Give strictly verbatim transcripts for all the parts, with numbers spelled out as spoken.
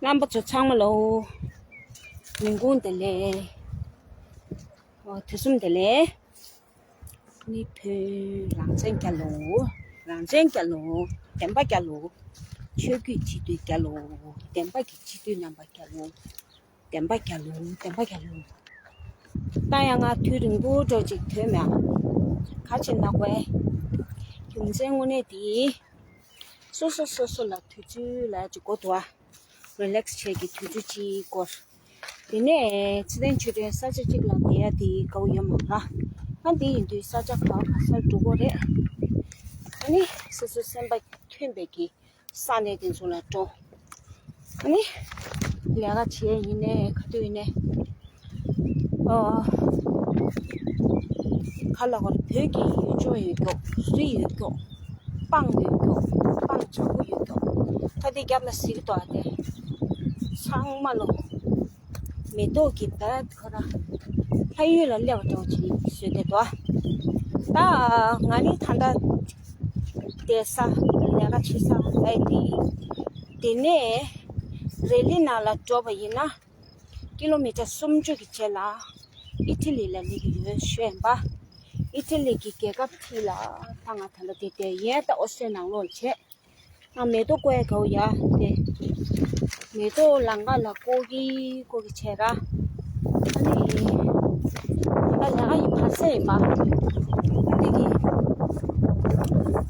རྣམ་པ་ཚོ་ཚང་མ་ལོ། ཉིན་གུང་བདེ་ལེགས། འོ་དུས་གསུམ་བདེ་ལེགས། ནི་བོད་རང་བཙན་རྒྱལ་ལོ། རང་བཙན་རྒྱལ་ལོ། བདེན་པ་རྒྱལ་ལོ། ཆོས་བརྒྱུད་སྤྱི་འཐུས་རྒྱལ་ལོ། བདེན་པ་གི་སྤྱི་འཐུས་རྣམ་པ་རྒྱལ་ལོ། བདེན་པ་རྒྱལ་ལོ། བདེན་པ་རྒྱལ་ལོ། ད་ཡང་ང་དུས་རིང་པོ་འགྲོ་ཅིག་དོན་མེད། ག་ཅི་ན་གོ་ཨེ། རྒྱུ་མཚན་དངོས་གནས་དེ། སོ་སོ་སོ་སོ་ལ་དུས་ཚོད་ལ་ཅིག་གོ་དུ་ཨ། རི་ལེགས་བྱས་ཀྱི་དུས་ཚོད་ཅིག་སྐོར། དེ་ནས་ཚེ་བརྟན་ཆོས་སྒྲོན་ས་ཆ་གཅིག་ལ་བསྡད་ཡ་དེ་དགའ་བོ་ཡོད་མ་རེད། ང་འདི་ཡིན་དུས་ས་ཆ་ག་ག་སར་འགྲོ་གི་རེད། ཨ་ནི་སོ་སོ་སེམས་པ་མཐུན་པའི་གི་ས་གནས་དེ་ཚོ་ལ་འགྲོ། ཨ་ནི་ལས་ཀ་བྱས་ཡིན་ནའི་ག་དུས་ཡིན་ནའི། ཨོ། ག་ལ་བར་བོད་ཀྱི་ཡུལ་ལྗོངས་ཡོད་མགྱོགས། རི་ཡོད་མགྱོགས། སྤང་ཡོད་མགྱོགས། སྤང་བྱང་པོ་ཡོད་མགྱོགས། ད་དེ་རྒྱབ་ལ་གཟིགས་དོ་ཨ་དེ། ཚང་མ་ལོ། མེ་ཏོག་གི་བལ་ཁོ་ར། ཕ་ཡུལ་ལ་སླེབས་པ་འདྲ་བོ་ཅིག་བཟོས་ཏེ་འདུག་ད་ང་ནི་ད་ལྟ་བསྡད་ས་ལས་ཀ་བྱེད་ས་ལ་ཡིན་ཏེ། དེ་ནས་རེ་ལི་ནང་ལ་འགྲོ་བ་ཡིན་ན། ཀི་ལོ་མི་ཊར་སུམ་ཅུ་གི་རྗེས་ལ་ཨི་ཊ་ལི་ལ་སླེབས་ཀྱི་ཡོད་ཞུ་ཡིན་པ། ཨི་ཊ་ལི་གི་རྒྱལ་ཁབ་ཁྲིད་ལ་ད་ང་ད་ལྟ་དེ་བསྡད་ཡས་ད་ཨོ་སི་ཊྲི་ལི་ཡ་ནང་ལོགས་བྱས། ང་མེ་ཏོག་བཀོད་ཡས་དགའ་བོ་ཡ་དེ། མེ་ཏོག་ལང་ཀ་ལ་བཀོད་ཀྱི་བཀོད་ཀྱི་བྱས་ར། ཨ་ནི། ད་ལས་ཀ་ཡི་བར་སེ་ཡིན་པ། ཨ་ནི་གི།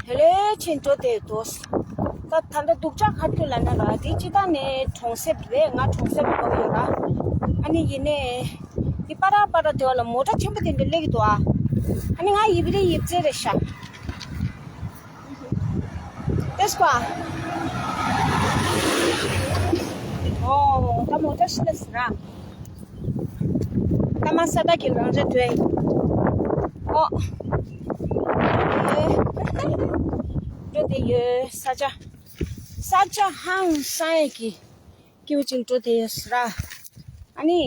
དེ་ལས་ཕྱིན་འགྲོ་བསྡད་འདུག་ད་ད་ལྟ་སྡུག་ཅག་ག་ཚོད་ལ་ན་ར་དེ་སྤྱི་བཏང་ནས་གྲོང་གསེབ་རེད། ང་གྲོང་གསེབ་ལ་འགྲོ་གི་ཡོད་ར། ཨ་ནི་ཡིན་ནའི། འདི་པ་ར་པ་ར་དེ་བ་ལ་མོ་ཊ་ཆེན་པོ་དེ་འདྲ་སླེབས་ཀྱི་འདུག་ཨ། ཨ་ནི་ང་ཡིབ་རེ་ཡིབ་ཙེ་རེད་ཤག་ཏེས་པ། ཨོ། ད་མོ་ཊ་ཤི་ལ་སི་ར། ད་མ་ས་ད་གི་རང་རེད་དུ་ཨེ། ཨོ། འགྲོ་དེ་ཡོད་ས་ཆ། ས་ཆ་ཧང་སང་ཡས་ཀྱི། སྐྱིད་པོ་ཅིག་འགྲོ་དེ་ཡོད་ས་ར། ཨ་ནི།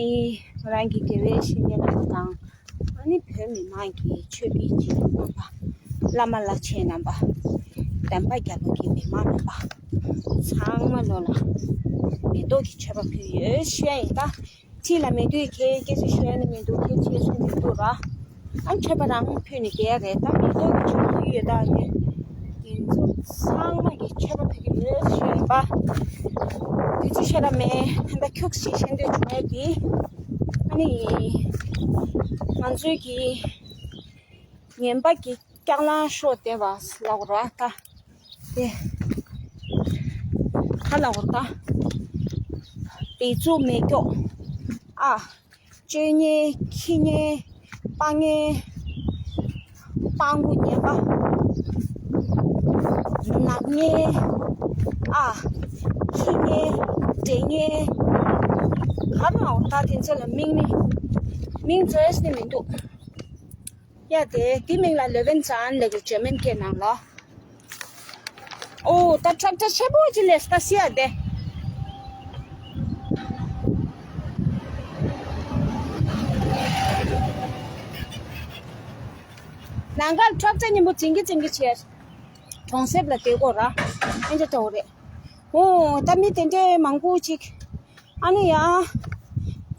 རང་གི་དགེ་བའི་བཤེས་གཉེན་རྣམ་པ་དང་། ཨ་ནི་བོད་མི་མང་གི་ཆོས་པའི་སྤྱི་འཐུས་རྣམ་པ། བླ་མ་བླ་ཆེན་རྣམ་པ། བདེན་པ་རྒྱལ་ལོ་གི་མི་མང་རྣམ་པ། ཚང་མ་ལོ་ལ། མེ་ཏོག་གི་མཆོད་པ་ཕུལ་ཡོད་ཤོད་ཡིན་ད། ཁྲིད་ལ་མེ་ཏོག་གི་སྐད་ཆ་ཤོད་ཡ་ནི་མི་འདུག་སྐད་ཆ་ཤོད་མི་འདུག་ར། ཨ་མཆོད་པ་རང་ཕུལ་ནས་བསྡད་ཡ་རེད་ད། མེ་ཏོག་གི་མཆོད་པ་ཕུལ་ཡོད་ད་ནི། དེ་ཚོ་ཚང་མ་གི་མཆོད་པ་ཕུལ་གྱི་ཡོད་ཞུ་ཡིན་པ། དུས་ཚོད་ཤེས་ར་མེད། ད་ལྟ་ཁྱུག་ཞིག་བཤད་འདོད་བྱུང་ཡོད་དེ། ཨ་ནི། ང་ཚོའི་གི། ངན་པ་གི་སྐྱག་ལང་ཤོར་བསྡད་པ་ལབ་ར་ད། དེ། ཁ་ལབ་ར་ད། བེ་ཚུགས་མེ་སྒྱོགས། ཨ། སྤྱོད་ངན། ཁྱི་ངན། སྤང་ངན། སྤང་གུ་ངན་པ། ནག་ངན། ཨ། ཁྱི་ངན། འདྲེ་ངན། ག་ན་འོ་ད་དེ་ཚོ་ལ་མིང་ནི། མིང་བརྗོད་ནི་མི་འདུག་ཡ་དེ་དེ་མིང་ལ་ལེ་ཝན་ཙན་ལབ་ཀྱི་འཇར་མན་སྐད་ནང་ལ། ཨོ་ད་ཊྲག་ཊར་ཆེན་པོ་ཅིག་སླེབས་ད་སི་ཡ་དེ། ནང་ཁར་ཊྲག་ཊར་སྙན་པོ་འཛིང་གི་འཛིང་གི་བྱས། གྲོང་གསེབ་ལ་བསྡད་དགོས་ར། ཨེ་འདྲ་འདྲ་བོ་རེད། ཨོ་ད་མི་དེ་འདྲའི་མང་པོ་ཅིག་ཨ་ནི་ཡ།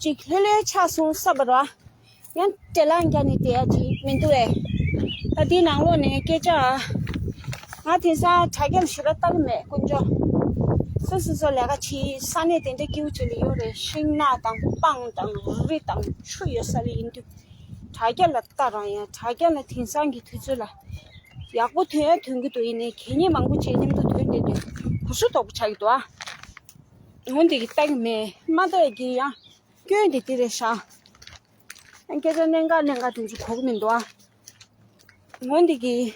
ཅིག་ལྷོད་ལྷོད་ཆགས་སོང་བསམ་པ་ར། ཡང་དྲེད་ལངས་རྒྱག་ནས་བསྡད་ཡ་ཅིག་མི་འདུག་ཨེ། ད་འདིའི་ནང་ལོགས་ནས་སྐད་ཆ། ང་དེང་སང་དྲ་རྒྱ་ལ་ཞེ་དྲག་ལྟ་གི་མེད་དཀོན་མཆོག་སོ་སོ་སོ་ལས་ཀ་བྱེད། ས་གནས་དེ་འདྲ་སྐྱིད་པོ་ཅིག་ལ་ཡོད་རེད། ཤིང་ནགས་དང་སྤང་དང་རི་དང་ཆུ་ཡོད་ས་ལ་ཡིན་དུས། དྲ་རྒྱ་ལ་ལྟ་རང་ཡ། དྲ་རྒྱ་ལ་དེང་སང་གི་དུས་ཚོད་ལ་ཡག་པོ་ཐོན་ཡ་ཐོན་གི་འདུག་ཡིན་ནའི་གད་སྙིགས་མང་པོ་བྱས་མཉམ་དུ་ཐོན་བསྡད་དུས་གོ་སོ་དོག་པོ་ཆགས་ཀྱི་འདུག་ཨ། འོན་ཏེ་གི་ལྟ་གི་མེད། མ་ལྟ་ཡ་གི་ཡང་སྐྱོན་དེ་དེ་རེད་ཤག་སྐད་ཆ་གནད་འགག་གནད་འགག་དེ་ཚོ་གོ་གི་མི་འདུག་ཨ། འོན་ཏེ་གི།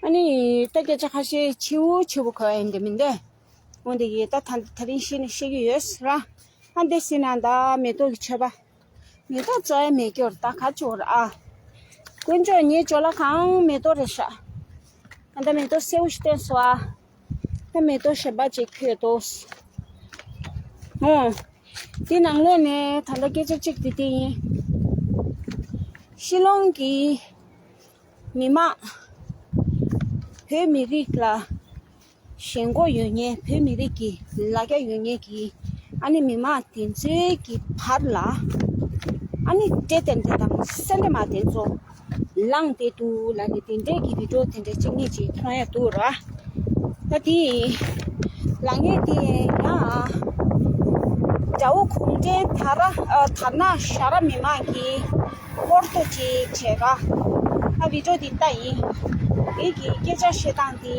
ཨ་ནི། ད་སྐད་ཆ་ཁ་ཤས་ཆེའུ་ཆེའུ་གོ་ཡ་ཡིན་དེ་མིན་ཏེ། འོན་ཏེ་གི་ད་ད་ད་རིང་ཤེས་ནི་ཤེས་ཀྱི་ཡོད་ཟེར་ར། ཨ་འདི་སྲིད་ན་ད་མེ་ཏོག་གི་མཆོད་པ། མེ་ཏོག་བཙལ་ཡ་མེད་སྐྱོར་ད་ག་ཅོར་ཨ། དཀོན་མཆོག་ངའི་ཅོ་ལ་གང་མེ་ཏོག་རེད་ཤག་ཨ་ད་མེ་ཏོག་སེའུ་ཞིག་བསྟན་སོང་ཨ། ད་མེ་ཏོག་གཞན་པ་ཅིག་ཕུལ་འདུག་ཨོ། འདི་ནང་ལོགས་ནས་ད་ལྟ་སྐད་ཆ་གཅིག་དེ་དེ་ཡིན། ཤི་ལོང་གི་མི་མང་། བོད་མི་རིགས་ལ་ཞེན་ཁོག་ཡོད་མཁན། བོད་མི་རིགས་ཀྱི་ལ་རྒྱ་ཡོད་མཁན་གྱི་ ཨ་ནི་མི་མང་དེ་ཚོའི་གི་བར་ལ་ཨ་ནི་སྤྲེལ་དེ་འདྲ་དང་སེ་འདྲ་མ་དེ་ཚོ་ལངས་ཏེ་འདུག་ལབ་ནས་དེ་འདྲའི་གི་བི་ཌིའོ་དེ་འདྲ་གཅིག་གཉིས་ཅིག་མཐོང་ཡ་འདུག་ར། ད་དེ་ལངས་ཡས་དེ་ཡང་དགྲ་བོ་གུང་ཁྲན་དར་ཨ་དར་ནག་ཞྭ་ར་མི་མང་གི་སྐོར་ཐོག་ཅིག་བྱས་ར། ད་བི་ཌིའོ་དེ་ལྟ་ཡིན། དེ་གི་སྐད་ཆ་བཤད་སྟངས་དེ་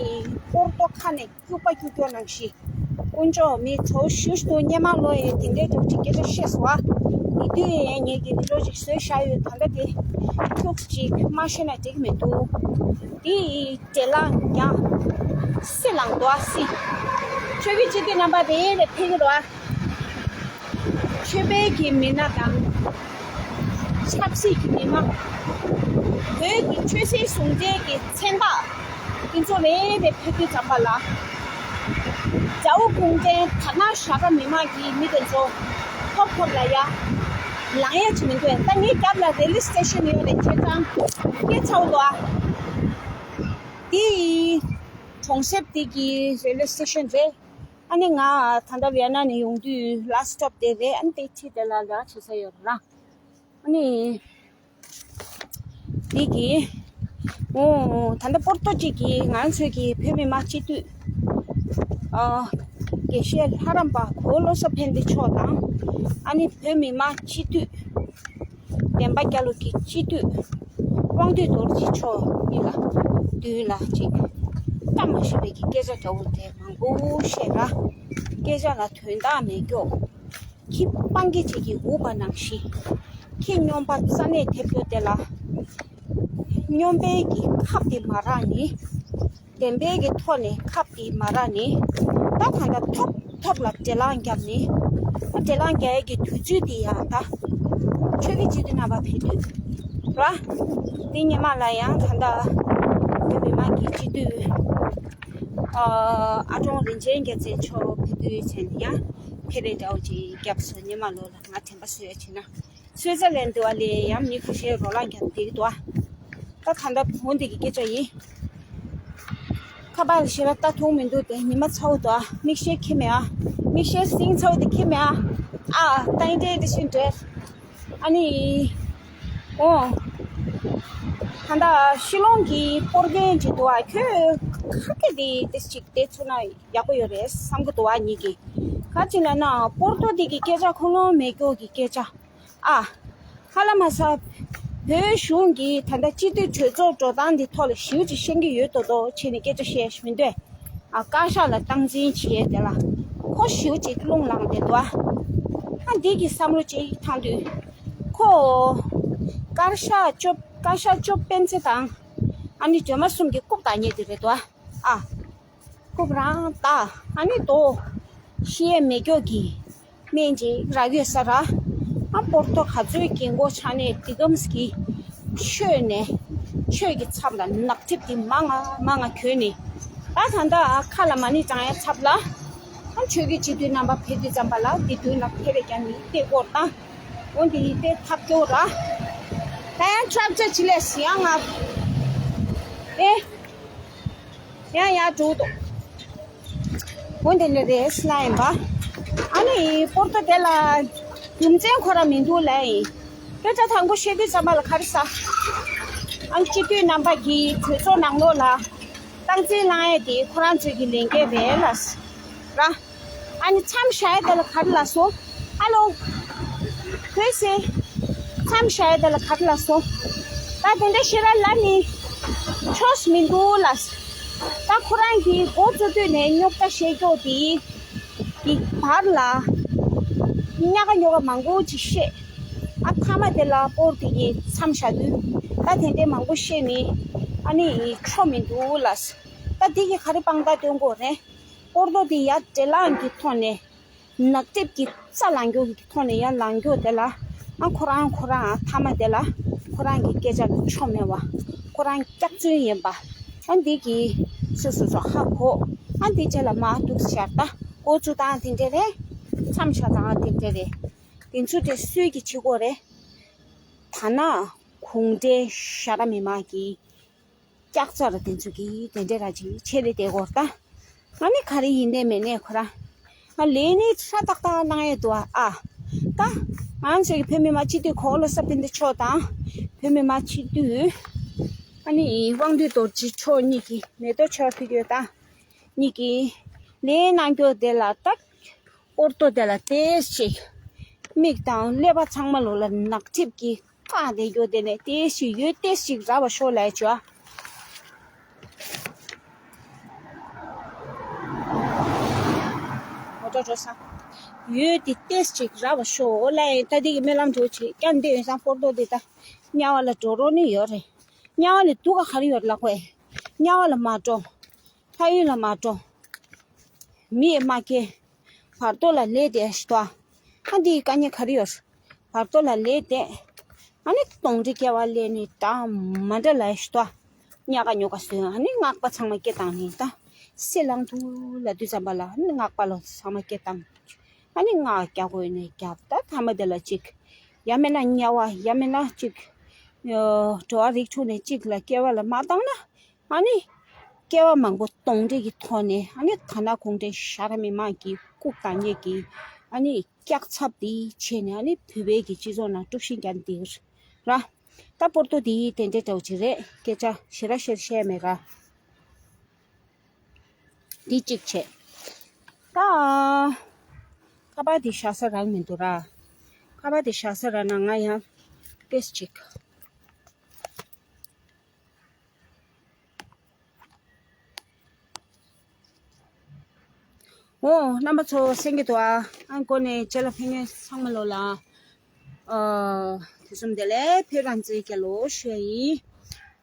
སྐོར་ཐོག་ཁ་ནས་སྐྱུག་པ་སྐྱུག་སྐྱོ་ནང་བཞིན། དཀོན་མཆོག་མི་ཚོ་ཞུ་ཞུ་དུ་སྙེ་མ་ལོ་ཡི་དེ་འདྲའི་འདྲ་ཅིག་སྐད་ཆ་བཤད་སོང་ཨ། དེ་དུས་ཡང་ངེད་ཀྱི་བི་ཌིའོ་ཅིག་བཟོས་བཞག་ཡོད། ད་ལྟ་དེ་ཁྱུག་ཅིག་མ་བཤད་ན་འགྲིག་མི་འདུག་དེ་ཡི་འབྲེལ་ལམ་ཀྱང་སྲིད་ལངས་འདུག་ཨ་སྲིད། ཆོས་ཀྱི་སྤྱི་འཐུས་རྣམ་པ་དེ་ལས་ཕེབས་ཀྱི་འདུག་ཨ། ཆོས་པའི་གི་མི་སྣ་དང་། ཆབ་སྲིད་ཀྱི་མི་མང་། བོད་ཀྱི་ཆོས་སྲིད་ཟུང་འབྲེལ་གྱི་མཚན་རྟགས་དེ་ཚོ་རེ་རེ་ཕེབས་དུས་ཙམ་པ་ལ། དགྲ་བོ་གུང་ཁྲན་དར་ནག་ཞྭ་སྒབ་མི་མང་གི་མི་དེ་ཚོ་ཐོབ་ཐོབ་ལ་ཡ་ལངས་ཡ་ཅིག་མི་འདུག་ད་ངའི་རྒྱབ་ལ་རེ་ལི་སི་ཊེ་ཤན་ཡོད་རེད། ཁྱེད་ཚང་སྐད་ཚ་བོ་འདུག་ཨ། དེ་གྲོང་གསེབ་དེ་གི་རེ་ལི་སི་ཊེ་ཤན་རེད། ཨ་ནི་ང་ད་ལྟ་ཝི་ཡ་ན་ནས་ཡོང་དུས་ལ་སི་ཊོབ་དེ་རེད། ཨ་ནི་དེ་ཁྲིད་དེ་ལ་ལས་ཀ་བྱེད་ས་ཡོད་རེད་ལ། ཨ་ནི། འདི་གི་ཨོ་ད་ལྟ་པོར་ཏོ་གཅིག་གི་ང་ཚོའི་གི་བོད་མི་མང་སྤྱི་འཐུས། ཨ། དགེ་བཤེས་ལྷ་རམས་པ་གོ་བློ་བཟང་ཕན་བདེ་མཆོག་དང་། ཨ་ནི་བོད་མི་མང་སྤྱི་འཐུས། བདེན་པ་རྒྱལ་ལོ་གི་སྤྱི་འཐུས། དབང་འདུས་རྡོ་རྗེ་མཆོག་གཉིས་ལ་མདུན་ལ་ཅིག་བཀྲ་མ་ཤིས་པའི་གི་སྐད་ཆ་འདྲ་བོ་དེ་མང་པོ་བཤད་ར། སྐད་ཆ་ལ་དོན་དག་མེད་སྐྱོ། ཁྱི་སྤང་གི་ཅིག་གིས་འུབ་པ་ནང་བཞིན། ཁྱི་སྨྱོན་པ་རྩ་ནས་ཐེབས་རྒྱུ་དེ་ལ། སྨྱོན་པའི་གི་ཁབ་དེ་མ་རག་ནི། བདེན་པའི་གི་ཐོག་ནས་ཁབ་དེ་མ་རག་ནི། ད་ད་ལྟ་ཐོབ་ཐོབ་ལ་འབྲེལ་ལངས་བརྒྱབ་ནི། ད་འབྲེལ་ལངས་རྒྱག་ཡས་ཀྱི་དུས་ཚོད་དེ་ཡང་ད། ཆོས་ཀྱི་སྤྱི་འཐུས་རྣམ་པ་ཕེབས་དུས། ར། དེ་སྔོན་མ་ལ་ཡང་ད་ལྟ། བོད་མི་མང་གི་སྤྱི་འཐུས། ཨ་ཀྲོང་རིན་ཆེན་རྒྱལ་མཚན་མཆོག་ཕེབས་དུས་ཚེ་ནི་ཡང་། ཕེབས་རེས་འདྲ་བོ་ཅིག་བརྒྱབ་སོང་། སྔོན་མ་ལོ་ལ་ང་དྲན་པ་གསོ་ཡ་བྱས་ན། སུའི་ཙར་ལན་འདི་བ་ལས་ཡང་མི་ཁུ་ཤའི་རོ་ལངས་ཀྱང་འདེགས་འདུག་ཨ། ད་ད་ལྟ་བོ་འདི་གི་སྐད་ཆ་ཡིན། ཁ་པར་ཞེ་ར་ལྟ་ཐུབ་མི་འདུག་དེ་ཉི་མ་ཚ་བོ་འདུག་ཨ། མིག་ཤེལ་ཁྱི་མེད་ཨ། མིག་ཤེལ་སིང་ཚ་བོ་དེ་ཁྱི་མེད་ཨ། ཨ་ཏང་ཏེ་དེ་ཤིན་ཏེ། ཨ་ནི། ཨོ། ད་ལྟ་ཤི་ལོང་གི་སྤོར་མཁན་ཅིག་འདུག་ཨ། ཁྱོད་ཁ་སྐད་དེ་དེ་ཅིག་དེ་ཚུགས་ན་ཡག་པོ་ཡོད་རེད་བསམ་གི་འདུག་ཨ། ཉིད་ཀྱིས་ག་ཅིག་ལབ་ན་སྤོར་ཏོ་དེ་གི་སྐད་ཆ་ཁོ་ལོང་མེད་སྐྱོ་གི་སྐད་ཆ། ཨ། ཧ་ལམ་ས། བོད་གཞུང་གིས་ད་ལྟ་སྤྱི་འཐུས་གྲོས་ཚོགས་འགྲོ་སྟངས་འདི་ཐོག་ལ་ཞེ་པོ་ཅིག་ཤེས་ཀྱི་ཡོད་མདོག་མདོག་བྱས་ནས་སྐད་ཆ་བཤད་ཤེས་མི་འདུག་ཨ། བཀའ་ཤག་ལ་སྟངས་འཛིན་བྱས་དེ་ལ། ཁོ་ཞེ་པོ་ཅིག་རླུང་ལངས་བསྡད་འདུག་ཨ། ཨ་འདི་གི་བསམ་བློ་ཅིག་བཏང་དུས། ཁོ། བཀའ་ཤག་ཅོབ་བཀའ་ཤག་ཅོབ་སྤེན་ཚེ་དང་། ཨ་ནི་སྒྲོལ་མ་གསུམ་གྱི་རྐུབ་བཏགས་མཁན་དེ་རེད་འདུག་ཨ། ཨ། རྐུབ་རང་ལྟ། ཨ་ནི་དོ། ཤི་ཡས་མེད་སྐྱོ་གི་སྨན་ཅིག་རག་ཡོད་ས་ར། ཨ་སྤོར་ཏོ་ག་ཚོད་ཀྱི་མགོ་ཆགས་ནས་འདི་གམ་གྱི་ཆོས་ནས་ཆོས་ཀྱི་ཚབ་ལ་ནག་ཐིབས་འདི་མང་ང་མང་ང་གྱོན་ནས། ད་ད་ལྟ་ཁ་ལ་མ་ཎི་བགྲང་ཡ་ཚབ་ལ། ཨ་ཆོས་ཀྱི་སྤྱི་འཐུས་རྣམ་པ་ཕེབས་དུས་ཙམ་པ་ལ་འདི་མདུན་ལ་ཕེབས་རེ་རྒྱག་ནི་ལྟད་སྐོར་དང་། འོ་འདི་ཡི་ལྟད་ཐབས་སྐྱོ་ར། ད་ཡང་ཁྲབ་ཆ་ཆི་ལས་སི་ཡང་ང་། ཨེ། ཡང་ཡར་འགྲོ་འདུག་འོ་འདི་ནི་རེད་ལ་ཡིན་པ། ཨ་ནི་སྤོར་ཏོ་དེ་ལ་རྒྱུ་མཚན་ཁོ་རང་མི་འདུག་ལ་ཡིན། སྐད་ཆ་དང་པོ་བཤད་དུས་ཙམ་པ་ལ་ག་རེ་ཟ། ཨ་སྤྱི་འཐུས་རྣམ་པ་གིས་གྲོས་ཚོགས་ནང་ལོགས་ལ་སྟངས་འཛིན་བླང་ཡས་དེ་ཁོ་རང་ཚོའི་གི་ལས་འགན་རེད་ལ་ཟེར། ར། ཨ་ནི་མཚམས་བཞག་ཡས་དེ་ལ་ག་རེ་ལ་སོ། ཨ་ལོ། བོད་སེ། མཚམས་བཞག་ཡས་དེ་ལ་ག་རེ་ལ་སོ། ད་དེ་འདྲ་ཤེས་ར་ལ་ནི། ཆོས་མི་འདུག་ལ། ད་ཁོ་རང་གིས་འགོ་བཙུགས་དུས་ནས་རྙོག་དྲ་བཤད་ཀྱོག་དེ། གི་བར་ལ། ཉག་ག་ཉོག་ག་མང་པོ་ཅིག་བཤད། ཨ་མཐའ་མ་དེ་ལ་སྤོར་དེ་གི་མཚམས་བཞག་དུས། ད་དེ་འདྲའི་མང་པོ་བཤད་ནི། ཨ་ནི་ཆོ་མི་འདུག་ལ། ད་དེ་གི་ག་རེ་དཔང་རྟགས་སྟོན་དགོས་རེད། སྤོར་ཏོ་དེ་ཡ་འབྲེལ་ལམ་གི་ཐོག་ནས། ནག་དེབ་ཀྱི་རྩ་ལངས་རྒྱུ་གི་ཐོག་ནས་ཡར་ལངས་རྒྱུ་དེ་ལ། ཨ་ཁོ་རང་ཁོ་རང་མཐའ་མ་དེ་ལ། ཁོ་རང་གི་སྐད་ཆ་ལ་ཆོ་མེད་པ། ཁོ་རང་སྐྱག་རྫུན་ཡིན་པ། ཨ་འདི་གི་སོ་སོ་སོ་ཧ་གོ། ཨ་འདི་རྗེས་ལ་མ་འདུག་ཤར་ད་འགོ་བཙུགས་སྟངས་དེ་འདྲ་རེད། མཚམས་བཞག་སྟངས་དེ་འདྲ་རེད། དེ་ཚོ་དེ་སུས་ཀྱི་བྱེད་དགོས་རེད། ཐ་ན་གུང་ཁྲན་ཞྭ་ར་མི་མང་གི་སྐྱག་རྫུན་དེ་ཚོ་གིས་དེ་འདྲ་ར་ཅིག་བྱེད་རེད་དེ་གོ་ད། ང་ནི་ག་རེ་ཡིན་ནའི་མིན་ནའི་ཁོ་རང་ ང་ལས་ནི་ཧྲ་ཏག་ཏག་གནང་ཡས་འདུག་ཨ། ད་ང་ཚོའི་བོད་མི་མང་སྤྱི་འཐུས་གོང་ལ་ས་བོན་དེ་མཆོག་དང་། བོད་མི་མང་སྤྱི་འཐུས་ཨ་ནི་དབང་འདུས་རྡོ་རྗེ་མཆོག་གཉིས་ཀྱིས་མེ་ཏོག་ཆར་ཕུལ་ཡོད་ད། གཉིས་ཀྱིས་ལས་གནང་རྒྱུ་དེ་ལ་ད། པོར་ཏོ་དེ་ལ་ཏེས་ཅིག་མིག་དང་ཀླད་པ་ཚང་མ་ལོ་ལ་ནག་ཐིབས་ཀྱིས་བཀག་བསྡད་རྒྱུ་དེ་ནས་ཏེས་ཅིག་ཡོད་ཏེས་ཅིག་ར་བ་ཤོག་ལས་བྱོས། ངོ་ཏོ་འགྲོ་ས་ཡོད་དེ་ཏེས་ཅིག་ར་བ་ཤོག་ལས་ད་དེ་གི་སྨོན་ལམ་འགྲོ་ཆེ་ཀྱང་འདི་ཡོད་ས་པོར་ཏོ་དེ་ད་དམྱལ་བ་ལ་འགྲོ་རོགས་ནི་ཡོད་རེད། དམྱལ་བ་ལ་སྡུག་ག་ག་རེ་ཡོད་ལགས་པས། དམྱལ་བ་ལ་མ་འགྲོ། ཕ་ཡུལ་ལ་མ་འགྲོ། མི་ཡི་མ་སྐྱེ། བར་དོ་ལ་ལས་དེ་ཞུ་དོ། ཨ་འདིའི་དཀའ་ངལ་ག་རེ་ཡོད། བར་དོ་ལ་ལས་དེ། ཨ་ནི་གདོན་འདྲེ་སྐྱེ་བ་ལས་ནི་ད་མ་འདྲ་ལ་ཞུ་དོ། ཉག་ག་ཉོག་ག་བཟོས་ཨ་ནི་སྔགས་པ་ཚང་མ་སྐྱེ་བཏང་ནི་ད། སྲིད་ལང་དུ་ལ་དུས་ཙམ་པ་ལ་ཨ་ནི་སྔགས་པ་ལོ་ཚང་མ་སྐྱེ་བཏང་། ཨ་ནི་སྔགས་རྒྱག་དགོས་ནི་རྒྱབ་ད་ཐ་མ་དེ་ལ་གཅིག་ཡང་མིན་ན་དམྱལ་བ་ཡང་མིན་ན་གཅིག་འགྲོ་བ་རིགས་དྲུག་ནས་གཅིག་ལ་སྐྱེ་བ་ལ་མ་བཏང་ན། ཨ་ནི། སྐྱེ་བ་མང་པོ་གདོན་འདྲེ་གི་ཐོག་ནས་ཨ་ནི་ཐ་ན་ཁོང་ཁྲོ་ཤ་ར་མི་མང་གི་ལྐུགས་དང་ཉེས་ཀྱི་ཨ་ནི་སྐྱག་ཚབ་དེ་བྱས་ནས་ཨ་ནི་བོད་པའི་གི་སྤྱི་ཚོགས་ནང་དཀྲུག་ཤིང་རྒྱག་འདི་ར། ད་པོར་ཏོ་དེ་དེ་འདྲ་འདྲ་བོ་ཅིག་རེད་སྐད་ཆ་ཞེ་དྲག་ཤེར་བཤད་མེད་ར། འདི་གཅིག་བྱས། ད། ཁ་པར་དེ་བཞག་ས་རང་མི་འདུག་ར། ཁ་པར་དེ་བཞག་ས་ར་ན་ང་ཡང་ཏེས་ཅིག་འོ། རྣམ་པ་ཚོ་གསན་གྱི་འདུག་ཨ། ཨ་འགོ་ནས་རྗེས་ལ་ཕན་ངེས་ཚང་མ་ལོ་ལ། ཨ། དུས་གསུམ་བདེ་ལེགས་བོད་རང་བཙན་རྒྱལ་ལོ་ཞུ་ཡ་ཡིན།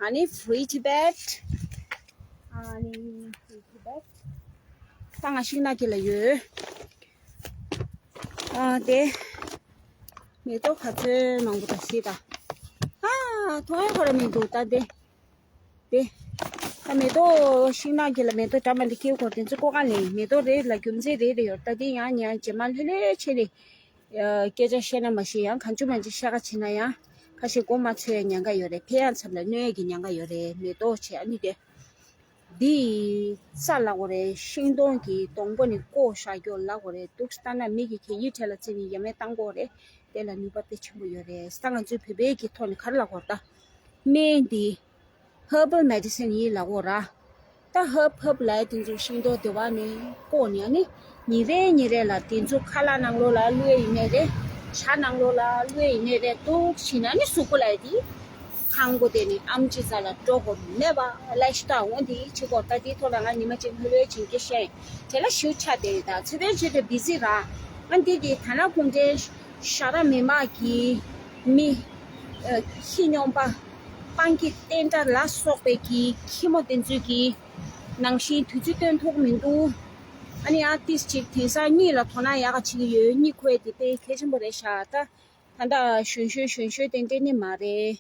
ཨ་ནི་Free Tibet། ཨ་ནི་Free Tibet། ད་ང་ཤིང་ནགས་དཀྱིལ་ལ་ཡོད། ཨ་དེ། མེ་ཏོག་ག་ཚོད་མང་པོ་དང་སྲིད་ད། ཨ་མཐོང་ཡ་ཁོ་ར་མི་འདུག་ད་དེ། དེ། ད་མེ་ཏོག་ཤིང་ནགས་དཀྱིལ་ལ་མེ་ཏོག་འདྲ་མི་འདྲ་སྐྱེ་གོ་དེ་ཚོ་ཀོ་ཀ་ལེན་མེ་ཏོག་རེད་ལ་རྒྱུ་མཚན་རེད་རེད་ཡོད་ད་དེ་ཡང་ཉན་རྗེས་མ་ལྷོད་ལྷོད་བྱས་ནས། སྐད་ཆ་བཤད་ན་མ་ཤེས་ཡང་གང་བྱུང་མང་བྱུང་བཤད་ག་བྱེད་ན་ཡང་ཁ་ཤས་མགོ་མ་ཚོས་ཡ་ཉན་ག་ཡོད་རེད། ཕན་ཡང་མཚམས་ལ་གནོད་ཡ་གི་ཉན་ག་ཡོད་རེད། མེ་ཏོག་བྱས་ཨ་ནི་དེ། འདི་ས་ལ་གོ་རེད། ཤིང་སྡོང་གི་སྡོང་པོ་ནི་བཀོག་བཞག་རྒྱུ་ལ་གོ་རེད། འདུག་ལྟ་ན་མི་གི་གད་སྙིགས་གྲས་ལ་བརྩིས་ནས་ཡ་མེད་བཏང་གོ་རེད། དེ་ལ་ནུས་པ་དཔེ་ཆེན་པོ་ཡོད་རེད། ད་ང་ཚོའི་བོད་པའི་གི་ཐོག་ནས་ག་རེ་ལ་གོ་རེད་ད། སྨན་འདི་Herbal Medicine ཡིན་ལ་གོ་ར། ད་ཧབ་ཧབ་ལ་དེ་ཚོ་ཤིང་ཏོག་དེ་བ་ནི་བཀོག་ནས་ནི་ཉིན་རེ་ཉིན་རེ་ལ་དེ་ཚོ་ཁ་ལག་ནང་ལོགས་ལ་བླུགས་ཡ་ཡིན་ནའི་རེད། ཇ་ནང་ལོགས་ལ་བླུགས་ཡ་ཡིན་ནའི་རེད། འདུག་བྱས་ན་ནི་གཟུགས་པོ་ལ་དེ་ཁང་པ་དེ་ནི་ཨམ་ཆི་ས་ལ་འགྲོ་དགོས་མེད་པ་ལ་ཤི་ད་འོང་དེ་བྱེད་དགོས། ད་དེའི་ཐོག་ལ་ང་ཉི་མ་གཅིག་ལྷོད་ལྷོད་བྱེད་ཀྱི་ཤེས་དེ་ལ་ཞུ་ཆ་དེ་ད་ཚེ་དོན་ཆེད་དུ་བི་ཟི་ར། ང་འདི་གི་ཐ་ན་གུང་ཁྲན་ཤ་ར་མི་མ་གི་མི་ཁྱི་སྨྱོན་པ་སྤང་གི་བསྟན་དགྲ་ལ་སོགས་པའི་གི་ཁྱི་མོ་དེ་ཚོས་གི་ནང་བཞིན་དུས་ཚོད་སྟོན་ཐུབ་མི་འདུག་ཨ་ནི་ཡང་ཏིས་ཅིག་དེང་སང་གཉིད་ལ་དོ་སྣང་ཡག་ག་བྱེད་ཀྱི་ཡོད། གཉིད་ཁུག་ཡ་དེ་དཔེ་གལ་ཆེན་པོ་རེད་ཤག་ད་ད་ལྟ་གཞོན་གཞོན་གཞོན་གཞོན་དེ་འདྲས་ནི་མ་རེད།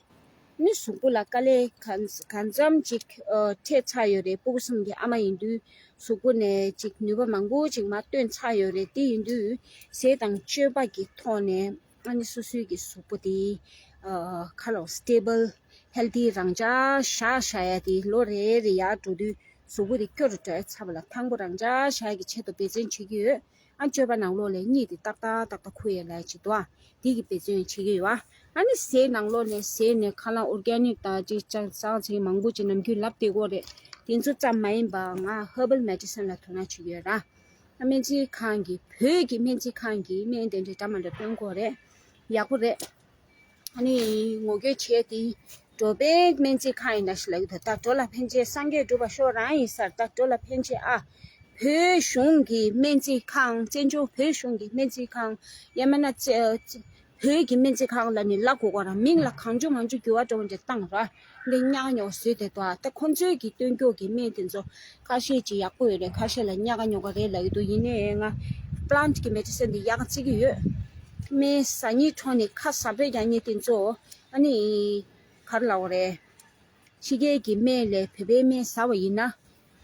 ནི་གཟུགས་པོ་ལ་དཀའ་ལས་གང་གང་འཚམ་ཅིག་ཨ་འཕྲད་ཚར་ཡོད་རེད། སྤུ་གུ་གསུམ་གྱི་ཨ་མ་ཡིན་དུས་གཟུགས་པོ་ནས་ཅིག་ནུས་པ་མང་པོ་ཅིག་མར་བཏོན་ཚར་ཡོད་རེད། དེ་ཡིན་དུས་ཟས་དང་སྤྱོད་པ་གི་ཐོག་ནས། ཨ་ནི་སོ་སོའི་གི་གཟུགས་པོ་དེ་ཨ་ཁ་ལོ་སི་ཊེ་བལ་ཧེལ་ཐི་རང་འཇགས་བཞག་བཞག་ཡ་དེ་ལོ་རེ་རེ་ཡར་འགྲོ་དུས་གཟུགས་པོ་དེ་སྐྱོ་རུ་འགྲོ་ཡ་ཚ་བ་ལ་ཐང་པོ་རང་འཇགས་བཞག་ཡ་གི་ཆེད་དུ་འབད་བརྩོན་བྱེད་ཀྱི་ཡོད། ཨ་སྤྱོད་པ་ནང་ལོགས་ལ་གཉིད་དེ་ཏག་ཏག་ཏག་ཏག་ཁུག་ཡ་ལ་བྱེད་དོ། ཨ་དེ་གི་འབད་བརྩོན་བྱེད་ཀྱི་ཡོད། ཨ་ནི་ཟས་ནང་ལོགས་ནས་ཟས་ནས་ཁ་ལག་ཨོར་གེ་ནིག་དང་ཅིག་ཅང་ཙང་ཚིག་མང་པོ་ཅིག་ནམ་རྒྱུན་ལབ་བསྡད་ཀྱི་ཡོད་རེད། དེ་ཚོ་ཙམ་མ་ཡིན་པ་ང་ཧར་བལ་མེ་ཌི་སིན་ལ་དོ་སྣང་བྱེད་ཀྱི་ཡོད་ར། སྨན་རྩིས་ཁང་གི་བོད་ཀྱི་སྨན་རྩིས་ཁང་གི་སྨན་དེ་འདྲའི་འདྲ་མ་འདྲ་སྟོན་གྱི་ཡོད་རེད། ཡག་པོ་རེད། ཨ་ནི་ངོ་རྒོལ་བྱས་ཏེ་འགྲོ་ཕན་སྨན་རྩིས་ཁང་ཡིན་ན་ཞིག་ལབ་ཀྱི་འདུག་ད་འགྲོ་ལ་ཕན་ཆེ་སངས་རྒྱས་གྲུབ་པ་ཤོག་རང་ཡིན་སར་ད་འགྲོ་ལ་ཕན་ཆེ་ཨ། བོད་གཞུང་གི་སྨན་རྩིས་ཁང་བཙན་བྱོལ་བོད་གཞུང་གི་སྨན་རྩིས་ཁང་ཡང་མིན་ན་བཙན་བོད་ཀྱི་སྨན་རྩིས་ཁང་ལ་ནི་ལབ་དགོས་ག་ར་མིང་ལ་གང་བྱུང་མང་བྱུང་འགྱུར་བ་འགྲོ་འདྲ་བཏང་ར། འདི་ཉག་ཉོག་བཟོས་དེ་དོ་ཨ། ད་ཁོང་ཚོའི་གི་སྟོན་རྒྱུ་གི་སྨན་དེ་ཚོ་ཁ་ཤས་ཅིག་ཡག་པོ་ཡོད་རེད། ཁ་ཤས་ལ་ཉག་ཉོག་ག་རེད་ལབ་ཀྱི་འདུག་ཡིན་ནའི་ང་པི་ལན་ཊི་གི་མེ་ཌི་སིན་འདི་ཡག་ག་བརྩི་གི་ཡོད། སྨན་ཟ་སྙིང་བྲོ་ནས་ཁ་ཟ་འདོད་རྒྱག་མཁན་དེ་ཚོ་ཨ་ནི་ག་རེ་ལབ་དགོས་རེད། ཕྱི་རྒྱལ་གྱི་སྨན་ལས་བོད་པའི་སྨན་ཟ་བ་ཡིན་ན།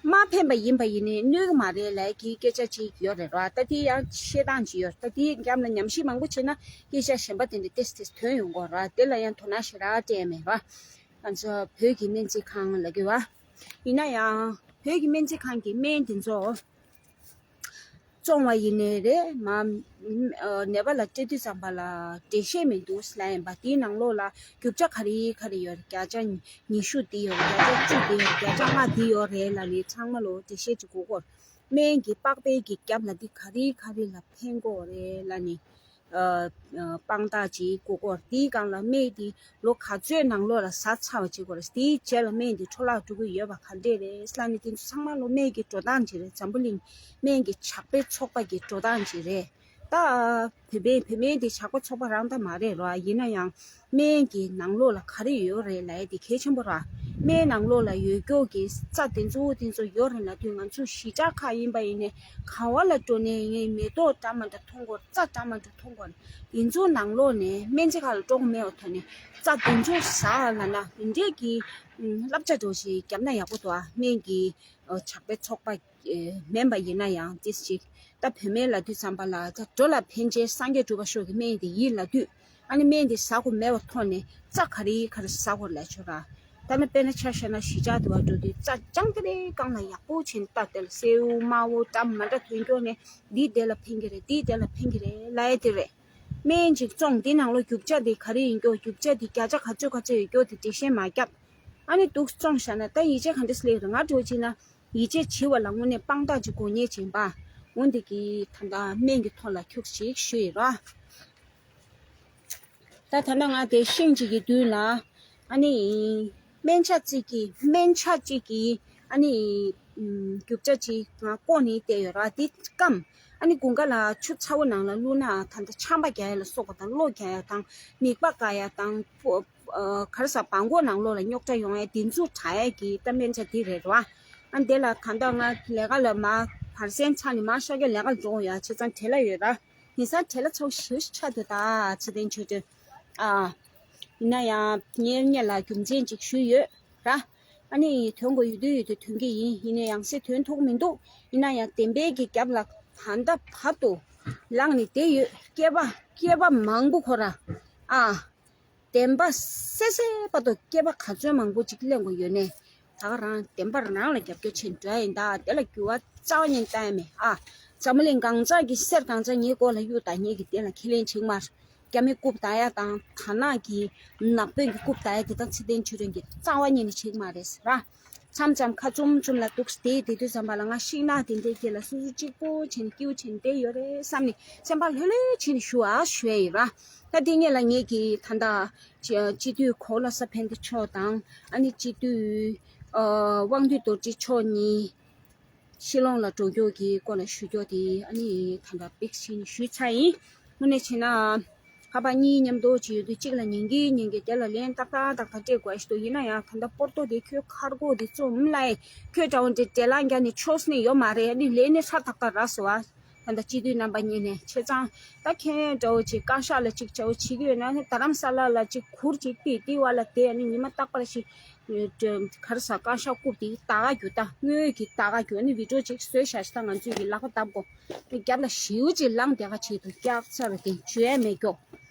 མ་ཕན་པ་ཡིན་པ་ཡིན་ནའི་གནོད་ཀྱི་མ་རེད་ལབ་ཀྱི་སྐད་ཆ་ཅིག་ཡོད་རེད་ར། ད་དེ་ཡང་བཤད་སྟངས་ཅིག་ཡོད། ད་དེའི་རྒྱབ་ལ་ཉམས་ཞིབ་མང་པོ་བྱས་ན་སྐད་ཆ་གཞན་པ་དེ་འདྲ་ཏེས་ཏེས་ཐོན་ཡོང་གི་ར། དེ་ལ་ཡང་དོ་སྣང་ཞེ་དྲག་སྤྲད་མེད་ར། ང་ཚོ་བོད་ཀྱི་སྨན་རྩིས་ཁང་ལབ་ཀྱི་བ། ཡིན་ན་ཡང་བོད་ཀྱི་སྨན་རྩིས་ཁང་གི་སྨན་དེ་ཚོ། བཙོང་བ་ཡིན་ནའི་རེད་མ། ནད་པ་ལ་སྤྲད་དུས་ཙམ་པ་ལ་འགྲེལ་བཤད་མི་འདུག་ལབ་ཡིན་པ། དེའི་ནང་ལོགས་ལ་རྒྱུ་ཆ་ག་རེ་ག་རེ་ཡོད་རེད། བརྒྱ་ཆ་ཉི་ཤུ་དེ་ཡོད་རེད། བརྒྱ་ཆ་བཅུ་དེ་ཡོད་རེད། བརྒྱ་ཆ་ལྔ་དེ་ཡོད་རེད་ལབ་ནས་ཚང་མ་ལོ་འགྲེལ་བཤད་ཅིག་དགོས་ཀྱི་ཡོད་རེད། སྨན་གྱི་པགས་པའི་གི་རྒྱབ་ལ་འདི་ག་རེ་ག་རེ་ལ་ཕན་གྱི་ཡོད་རེད་ལབ་ནས། དཔང་རྟགས་ཅིག་དགོས་ཀྱི་ཡོད་རེད། དེའི་སྒང་ལ་སྨན་དེ་ལོ་ག་ཚོད་ནང་ལོགས་ལ་ཟ་ཚར་བ་བྱེད་དགོས་རེད། དེའི་རྗེས་ལ་སྨན་དེ་འཕྲོ་བརླག་འགྲོ་གི་ཡོད་པ་ག་འདྲས་རེད་ལབ་ནས། དེ་ཚོ་ཚང་མ་ལོ་སྨན་གྱི་འགྲོ་སྟངས་ཅིག་རེད། འཛམ་བུ་གླིང་སྨན་གྱི་ཇག་པའི་ཚོགས་པ་གི་འགྲོ་སྟངས་ཅིག་རེད། ད་བོད་པའི་བོད་སྨན་དེ་ཇག་པ་ཚོགས་པ་རང་ད་མ་རེད་རོ། ཡིན་ན་ཡང་སྨན་གྱི་ནང་ལོགས་ལ་ག་རེ་ཡོད་རེད་ལབ་ཡ་དེ་གལ་ཆེན་པོ་ར། སྨན་ནང་ལོགས་ལ་ཡོད་རྒྱུ་གི་རྩ་དེ་ཚོ་དེ་ཚོ་ཡོད་རེད་ལབ་དུས། ང་ཚོ་གཞིས་ཆགས་ཁག་ཡིན་པ་ཡིན་ནའི་ག་བ་ལ་འགྲོ་ནའི་ངས་མེ་ཏོག་འདྲ་མི་འདྲ་མཐོང་གི་ཡོད་རེད། རྩྭ་འདྲ་མི་འདྲ་མཐོང་གི་ཡོད་རེད། དེ་ཚོ་ནང་ལོགས་ནས་སྨན་རྩིས་ཁང་ལ་འགྲོ་དགོས་མེད་པའི་ཐོག་ནས་རྩྭ་དེ་ཚོ་ཟ་ལབ་ན་དེ་འདྲས་ཀྱི་བསླབ་བྱ་འདྲ་བོ་ཞིག་བརྒྱབ་ན་ཡག་པོ་འདུག་ཨ། སྨན་གྱི་ཇག་པའི་ཚོགས་པ་མིན་པ་ཡིན་ན་ཡང་ཏོག་ཙམ་ཅིག་ད་བོད་སྨན་ལབ་དུས་ཙམ་པ་ལ། ད་འགྲོ་ལ་ཕན་ཆེ་སངས་རྒྱས་གྲུབ་པ་ཤོག་གི་སྨན་དེ་ཡིན་ལབ་དུས། ཨ་ནི་སྨན་དེ་ཟ་དགོས་མེད་པའི་ཐོག་ནས་རྩྭ་ག་རེ་ག་རེ་ཟ་དགོས་ལབ་ཆོག་ར། ད་ནི་དཔེར་ན་ཆ་བཞག་ན་གཞིས་ཆགས་དུ་བ་འགྲོ་དུས་རྩྭ་རྐྱང་གི་རེད། རྐང་ལ་ཡག་པོ་བྱས་ནས་ད་དེ་ལ་སེའུ་དམར་པོ་འདྲ་མི་འདྲ་ཐོན་སྐྱོ་ནས། འདི་དེ་ལ་ཕན་གི་རེད། འདི་དེ་ལ་ཕན་གི་རེད་ལབ་ཡ་དེ་རེད། སྨན་ཅིག་བཙོང་། འདི་ནང་ལོགས་རྒྱུ་ཆ་དེ་ག་རེ་ཡིན་སྐྱོ། རྒྱུ་ཆ་དེ་བརྒྱ་ཆ་ག་ཚོད་ག་ཚོད་ཡོད་སྐྱོ་དེ་འགྲེལ་བཤད་མ་བརྒྱབ། ཨ་ནི་འདུག་བཙོང་བཞག་ན་ད་ཡིད་ཆེས་ག་འདྲ་སླེབས་རེད། ང་འདྲ་བོ་བྱས་ན་ཡིད་ཆེས་བྱེད་པ་ལ་དངོས་གནས་དཔང་རྟགས་ཅིག་དགོས་ངེས་བྱས་པ། འོན་ཏེ་གི་ད་ལྟ་སྨན་གྱི་ཐོག་ལ་ཁྱུག་ཅིག་ཞུས་ཡིན་ར། ད་ད་ལྟ་ང་དེ་ཤིང་གཅིག་གི་མདུན་ལ། ཨ་ནི་སྨན་ཆ་གཅིག་གི་སྨན་ཆ་གཅིག་གི་ཨ་ནི་རྒྱུ་ཆ་གཅིག་ང་བརྐོས་ནས་བསྡད་ཡོད་ར། དེ་སྐམ། ཨ་ནི་དགུན་ཁ་ལ་ཆུ་ཚ་བོ་ནང་ལ་བླུགས་ན་ད་ལྟ་ཆམ་པ་རྒྱག་ཡ་ལ་སོགས་པ་དང་གློ་རྒྱག་ཡ་དང་མིད་པ་འགག་ཡ་དང་། ག་རེ་ཟ། བྲང་ཁོག་ནང་ལོགས་ལ་རྙོག་དྲ་ཡོང་ཡ་དེ་ཚོ་དྲག་ཡ་གི་ད་སྨན་ཆ་དེ་རེད་ར། ཨ་ནི་དེ་ལ་ད་ལྟ་ང་ལས་ཀ་ལ་མར་བར་གསེང་ཚར་ནས་མར་ཤར་རྒྱག་ལས་ཀ་འགྲོ་ཡ་བྱས་ཙང་བྲེལ་ལ་ཡོད་ར། ཡིན་ཙང་བྲེལ་ལ་ཚ་བོ་ཞེ་པོ་ཅིག་ཆགས་འདུག་ད་ཚེ་བརྟན་ཆོས་སྒྲོན། ཨ། ཡིན་ན་ཡང་ངས་སྔོན་ལ་རྒྱུ་མཚན་ཅིག་ཞུས་ཡོད་ར། ཨ་ནི་དོན་གོ་ཡོད་དུས་ཡོད་དུས་དོན་གྱི་ཡིན། ཡིན་ན་ཡང་སེ་དོན་ཐུག་མི་འདུག་ཡིན་ན་ཡང་བདེན་པའི་གི་རྒྱབ་ལ་ད་ལྟ་བར་དུ་ལངས་ནས་བསྡད་ཡོད། སྐྱེས་པ་སྐྱེས་པ་མང་པོ་ཁོ་ར། ཨ། བདེན་པ་གསལ་གསལ་བར་དུ་སྐྱེས་པ་ག་ཚོད་མང་པོ་ཅིག་གླེང་དགོས་ཡོད་ནས། ད་ག་རང་བདེན་པ་རང་ལ་རྒྱབ་སྐྱོར་བྱེད་འགྲོ་ཡ་ཡིན། ད་དེ་ལ་འགྱུར་བ་རྩ་བ་ཉིད་གཏོང་ཡ་མེད་ཨ། འཛམ་བུ་གླིང་གང་ཟག་གི་གསེར་གང་ཟག་ངའི་མགོ་ལ་གཡུག་ད། ངེད་ཀྱིས་དེ་ལ་ཁས་ལེན་བྱེད་ཀྱི་མ་རེད། རྒྱ་མི་རྐུབ་ལྡག་ཡ་དང་དར་ནག་གི་ནག་པོའི་གི་རྐུབ་ལྡག་ཡ་དེ་དག་ཚེ་བརྟན་ཆོས་སྒྲོན་གྱིས་རྩ་བ་ཉིད་ནས་བྱེད་ཀྱི་མ་རེད་ཟེར་ར། མཚམས་མཚམས་ཁ་བཙུམ་བཙུམ་ལ་འདུག་སེ་བསྡད་དུས་ཙམ་པ་ལ་ང་ཤིང་ནགས་དེ་འདྲའི་དཀྱིལ་ལ་སོ་སོ་གཅིག་པོ་བྱས་ནས་སྐྱིད་པོ་བྱས་ནས་བསྡད་ཡོད་རེད་བསམ་ནས་སེམས་པ་ལྷོད་ལྷོད་བྱས་ནས་བཞུགས་ཨ་ཞུ་ཡ་ཡིན་ར། ད་དེ་སྔོན་ལ་ངེད་ཀྱིས་ད་ལྟ་སྤྱི་འཐུས་གོ་ལ་ས་ཕན་བདེ་མཆོག་དང་ཨ་ནི་སྤྱི་འཐུས་དབང་འདུས་རྡོ་རྗེ་མཆོག་གཉིས་ཕྱི་ལོགས་ལ་འགྲོ་རྒྱུ་གི་སྐོར་ལ་ཞུ་རྒྱུ་དེ་ཨ་ནི་ད་ལྟ་དཔེ་ཤིང་ཞུས་ཚར་ཡིན། དངོས་གནས་བྱས་ན། ཁ་པར་གཉིས་མཉམ་དུ་བྱས་ཡོད་དུས་གཅིག་ལ་ཉན་གི་ཉན་གི་དེ་ལ་ལན་ཏག་ཏག་ཏག་ཏག་སྤྲད་དགོས་ཞིག་འདུག་ཡིན་ན་ཡང་ད་ལྟ་པོར་ཏོ་དེ་ཁྱོད་ཁར་གོ་དེ་བཙུམ་ལ་ཡིན། ཁྱོད་འདྲ་བོ་འདྲ་འབྲེལ་ལམ་རྒྱག་ནས་ཆོག་ནི་ཡོད་མ་རེད། ཨ་ནི་ལན་ནི་ཧྲ་ཏག་ཏག་རག་སོང་ཨ། ད་ལྟ་སྤྱི་འཐུས་རྣམ་པ་གཉིས་ནས་བྱས་ཙང་ད་ཁྱེད་འདྲ་བོ་ཅིག་བཀའ་ཤག་ལ་ཅིག་བྱ་བ་བྱེད་ཀྱི་ཡོད་ན་ནི་རྡ་རམ་ས་ལ་ལ་ཅིག་གུར་ཅིག་ཕུད་དེ་བ་ལ་དེ་ཨ་ནི་ཉི་མ་རྟག་པར་ཞིག་ག་རེ་ཟ། བཀའ་ཤག་རྐུབ་དེ་ད་ག་རྒྱུ་ད་དངུལ་གྱི་ད་ག་རྒྱུ་ཨ་ནི་བི་ཌིའོ་ཅིག་བཟོས་བཞག་ཤག་ད་ང་ཚོས་ཀྱི་ལག་པ་བརྡབ་དགོས། རྒྱབ་ལ་ཞེའུ་ཅིག་ལངས་བསྡད་ག་ཆེད་དུ་སྐྱག་ཚར་བ་དེ་བརྗོད་ཡ་མེད་ཀྱོག་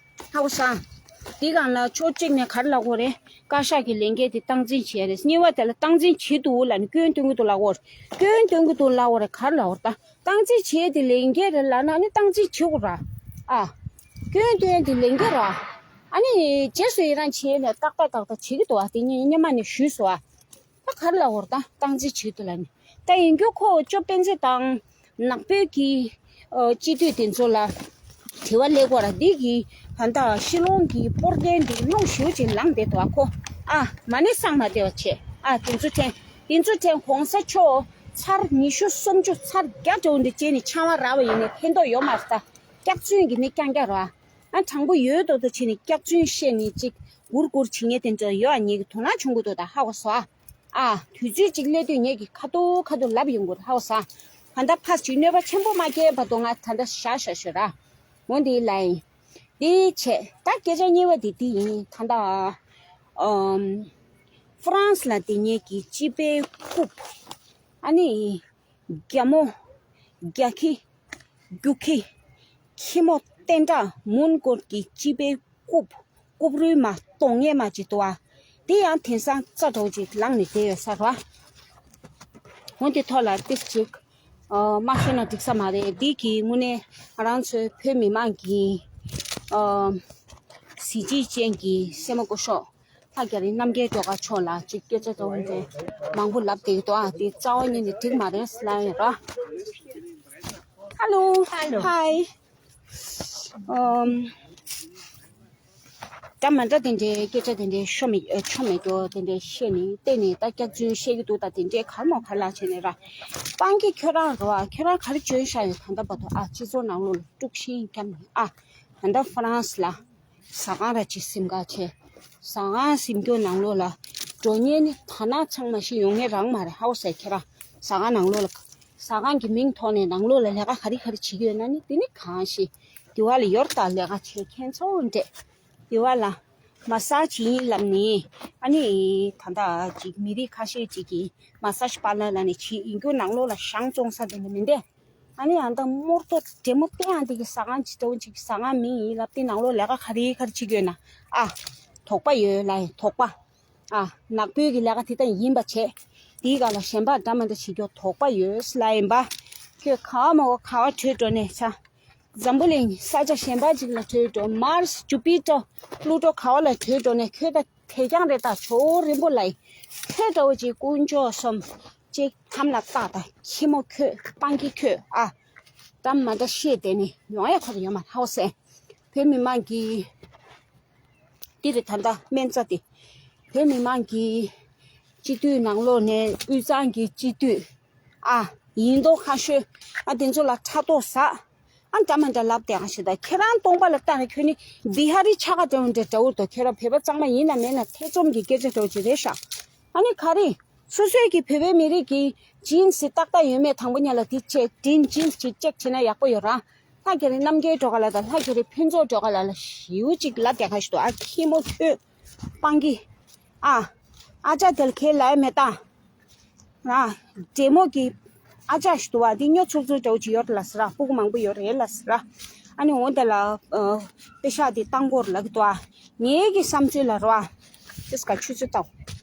ཧ་གོ་སོང་། དེ་སྒང་ལ་ཕྱོགས་གཅིག་ནས་ག་རེ་ལབ་དགོས་རེད། བཀའ་ཤག་གི་ལས་འགན་དེ་སྟངས་འཛིན་བྱེད་ཡ་རེད། གཉིས་པ་དེ་ལ་སྟངས་འཛིན་བྱེད་འདུག་ལབ་ནས་སྐྱོན་འདོན་གྱི་འདུག་ལབ་དགོས་རེད། སྐྱོན་འདོན་གྱི་འདུག་ལབ་དགོས་རེད། ག་རེ་ལབ་དགོས་རེད། ད་སྟངས་འཛིན་བྱེད་ཡ་དེ་ལས་འགན་རེད་ལབ་ན་ནི་སྟངས་འཛིན་བྱེད་དགོས་ར། ཨ། སྐྱོན་འདོན་ཡ་དེ་ལས་འགན་ར། ཨ་ནི་རྗེས་སུ་ཡི་རང་བྱེད་ཡ་ལ་ཏག་ཏག་ཏག་ཏག་བྱེད་ཀྱི་འདུག་ཨ། དེ་ངས་སྔོན་མ་ནས་ཞུས་སོང་ཨ། ད་ག་རེ་ལབ་དགོས་རེད། ད་སྟངས་འཛིན་བྱེད་འདུག་ལབ་ནས། ད་ཡིན་རྒྱུ་ཁོ་ཅོ་སྤེན་ཚེ་དང་ནག་པོའི་གི་ཨ་སྤྱི་འཐུས་དེ་ཚོ་ལ་དྲི་བ་སླེབས་དགོས་ར། འདི་གི་ད་ལྟ་ཕྱི་ལོགས་གི་སྤོར་མཁན་འདི་རླུང་ཞེ་པོ་ཅིག་ལངས་བསྡད་འདུག་ཨ། ཁོ་ཨ་མ་ཎི་བསང་མ་བདེ་བ་བྱས་ཨ། དེ་ཚོ་དྲན། དེ་ཚོ་དྲན། གོང་ས་མཆོག་ཚར་ཉི་ཤུ་སུམ་ཅུ་ཚར་བརྒྱ་འགྲོ་འདི་བྱས་ནས་ཆང་བ་རག་པ་ཡིན་ནའི་ཕན་ཐོགས་ཡོད་མ་རེད། ད་སྐྱག་རྫུན་གྱི་མི་རྐྱང་རྐྱང་ར། ཨ་དྲང་པོ་ཡོད་མདོག་མདོག་བྱས་ནས་སྐྱག་རྫུན་བཤད་ནས་ཅིག་སྒུར་སྒུར་བྱེད་མཁན་དེ་འདྲ་ཡོད་ཨ། ངེད་ཀྱི་དོ་སྣང་བྱུང་གི་འདུག་ད་ཧ་གོ་སོང་ཨ། ཨ་དུས་ཚོད་ཅིག་སླེབས་དུས་ངེད་ཀྱི་ཁ་ཐུག་ཁ་ཐུག་ལབ་ཡོང་དགོས་ཧ་གོ་སོང་ཨ། ད་ལྟ་ཕར་ཅིག་གནོད་པ་ཆེན་པོ་མ་སྐྱེལ་བར་དུ་ང་ད་ལྟ་བཞག་བཞག་ཞོར་ར། འོ་འདི་ལ་ཡིན། འདི་བྱས་ད་སྐད་ཆ་གཉིས་པ་འདི་འདི་ཡིན། ད་ལྟ་ཨམ་ཧྥ་རན་སི་ལ་འདི་ངེད་ཀྱི་སྤྱི་པའི་རྐུབ་ཨ་ནི། རྒྱ་མོ། རྒྱ་ཁྱི། རྒྱུག་ཁྱི། ཁྱི་མོ་བསྟན་དགྲ་མོན་གྷོ་གི་སྤྱི་པའི་རྐུབ། རྐུབ་རུལ་མ་གཏོང་མཁན་མ་ཅིག་འདུག་ཨ། དེ་ཡང་དེང་སང་རྩ་འདྲ་བོ་ཅིག་ལངས་ནས་བསྡད་ཡོད་ས་རེད་བ། འོ་དེ་ཐོག་ལ་ཏིས་ཅིག་ཨ། མ་ཤེས་ན་འགྲིག་ས་མ་རེད། འདི་གི་དངོས་གནས་ང་རང་ཚོའི་བོད་མི་མང་གི་ཨ། གཟི་བརྗིད་ཅན་གྱི་སྲས་མོ་སྐུ་ཞབས་ལྷ་རྒྱ་རི་རྣམ་རྒྱལ་སྒྲོལ་དཀར་མཆོག་ལ་ཅིག་སྐད་ཆ་དོན་དེ་མང་པོ་ལབ་བསྡད་ཀྱི་འདུག་ཨ། འདི་རྩ་བ་ཉིད་ནས་འགྲིག་མ་རེད་ལབ་ཡོད་ར། Hello. Hello. Hi. ཨམ། འདྲ་མི་འདྲ་དེ་འདྲའི་སྐད་ཆ་དེ་འདྲའི་ཤོ་མེད་ཨ། ཆོ་མེད་རྒྱུ་དེ་འདྲའི་བཤད་ནས་བལྟས་ནས་ད་སྐྱག་རྫུན་བཤད་ཀྱི་འདུག་ད་དེ་འདྲའི་གར་མོ་གར་ལ་བྱས་ནས་ར། སྤང་གི་ཁྱོད་རང་རོ་ཨ། ཁྱོད་རང་ག་རེ་བྱོན་ཤག་ཡོད། ད་ལྟ་བར་དུ་ཨ། སྤྱི་ཚོགས་ནང་ལོགས་ལ་དཀྲུག་ཤིང་བརྒྱབ་ནས་ཨ། ད་ལྟ་ཧྥ་རན་སི་ལ་ཟ་ཁང་ར་ཅིག་ཟིན་ག་བྱས། ཟ་ཁང་ཟིན་རྒྱུ་ནང་ལོགས་ལ་འགྲོ་མཁན་ནི་ད་ན་ཚང་མ་ཞིག་ཡོང་མཁན་རང་མ་རེད། ཧའོ་སེ་ཁྱེད་རང་ཟ་ཁང་ནང་ལོགས་ལ། ཟ་ཁང་གི་མིང་ཐོག་ནས་ནང་ལོགས་ལ་ལས་ཀ་ག་རེ་ག་རེ་བྱེད་ཀྱི་ཡོད་ན་ནི་དེ་ནི་གང་ཞིག་དེ་བ་ལ་ཡོར་དང་ལས་ཀ་བྱེད་མཁན་ཚོ་འདྲས། དེ་བ་ལ་མ་སཱ་ཇི་ཡིན་ལབ་ནི་ཨ་ནི་ད་ལྟ་ཅིག་མི་རིགས་ཁ་ཤས་ཅིག་གིས་མ་སཱ་ཇི་པཱ་ལར་ལ་ནི་བྱེད་ཡིན་རྒྱུ་ནང་ལོགས་ལ་ཞང་བཙོང་ས་དེ་ནི་མིན་ཏེ། ཨ་ནི་ཨ་ད་མོར་ཏོ་འདྲེ་མོ་སྟེ་ཨ་འདི་གི་ཟ་ཁང་ཅིག་ཏོ་ཅིག་ཟ་ཁང་མིང་ཡིན་ལབ་དེ་ནང་ལོགས་ལས་ཀ་ག་རེ་ག་རེ་བྱེད་ཀྱི་ཡོད་ན་ཨ། དོགས་པ་ཡོད་ལ་ཡིན་དོགས་པ། ཨ། ནག་པོའི་གི་ལས་ཀ་དེ་ལྟ་ཡིན་པ་བྱས། དེའི་སྒང་ལ་གཞན་པ་འདྲ་མི་འདྲ་བྱེད་རྒྱུ་དོགས་པ་ཡོད་ལ་ཡིན་པ། ཁྱོད་ག་བ་མ་ག་བ་ག་བ་བྲོས་འགྲོ་ནས་ཆ། འཛམ་བུ་གླིང་ས་ཆ་གཞན་པ་ཅིག་ལ་བྲོས་འགྲོ། མར་སི་ཇུ་པི་ཏར་པླུ་ཏོ་ག་བ་ལ་བྲོས་འགྲོ་ནས་ཁྱོད་ད་དེ་རྐྱང་རེད། ད་ཇོ་བོ་རིན་པོ་ལ་ཡིན། ཁྱོད་འདྲ་བོ་ཅིག་དཀོན་མཆོག་གསུམ་ཅིག་ཐམ་ལ་བཏགས་ད་ཁྱི་མོ་ཁྱོད་སྤང་གི་ཁྱོད་ཨ། འདྲ་མི་འདྲ་བཤད་དེ་ནི་ཡོང་ཡ་ཁོ་ཐག་ཡོད་མ་རེད་ཧའོ་སེ། བོད་མི་མང་གི་འདི་རེད་ད་ལྟ་སྨན་རྩྭ་དེ། བོད་མི་མང་གི་སྤྱི་འཐུས་ནང་ལོགས་ནས་དབུས་གཙང་གི་སྤྱི་འཐུས་ཨ། ཡིན་མདོག་ཁ་ཤོས་ཨ་དེ་ཚོ་ལ་ཕྲག་དོག་ཟ། ཨ་འདྲ་མི་འདྲ་ལབ་དེ་ཨ་ཞེ་ད་ཁྱེད་རང་སྟོང་པ་ལ་ལྟ་ན་ཁྱོད་ནི་བི་ཧ་རི་ཆ་ག་འདྲ་བོ་འདྲ་འདྲ་བོ་དོ། ཁྱེད་རང་བོད་པ་གཙང་མ་ཡིན་ན་མིན་ན་ཐེ་ཚོམ་གྱི་སྐད་ཆ་འདྲ་བོ་ཅིག་རེད་ཤག་ཨ་ནི་ག་རེ། སོ་སོའི་གི་བོད་པའི་མི་རིགས་ཀྱི་ཇིན་སི་ཏག་ཏག་ཡོད་མེད་དང་པོ་ཉིད་ལ་དེ་ཅེག་ཇིན་ཇིན་སི་ཅིག་ཅེག་བྱེད་ན་ཡག་པོ་ཡོད་ར། ལྷ་རྒྱ་རི་རྣམ་རྒྱལ་སྒྲོལ་དཀར་ལགས་དང་ལྷ་རྒྱ་རི་ཕུན་ཚོགས་སྒྲོལ་དཀར་ལགས་ལ་ཞེ་པོ་ཅིག་ལབ་རྒྱག་ཁ་ཞིག་འདུག་ཨ་ཁྱི་མོ་ཁྱོད་སྤང་གི་ཨ། ཨ་ཅག་དེ་ལ་ཁས་ལ་ཡ་མེད་ད། ར། འདྲེ་མོ་གི་ཨ་ཅག་ཞིག་འདུག་བ་འདི་སྨྱོ་ཚུར་ཚུར་འདྲ་བོ་ཅིག་ཡོད་ལ་ཟེར་ར། སྤུ་གུ་མང་པོ་ཡོད་རེད་ལ་ཟེར་ར། ཨ་ནི་འོ་དེ་ལ་ཨ། པེ་ཤག་དེ་བཏང་དགོས་རེད་ལབ་ཀྱི་འདུག་ཨ། ངའི་གི་བསམ་ཚུལ་ལ་རོ་ཨ། ཅེས་ཀ་ཆུ་ཚོད་ལྟ།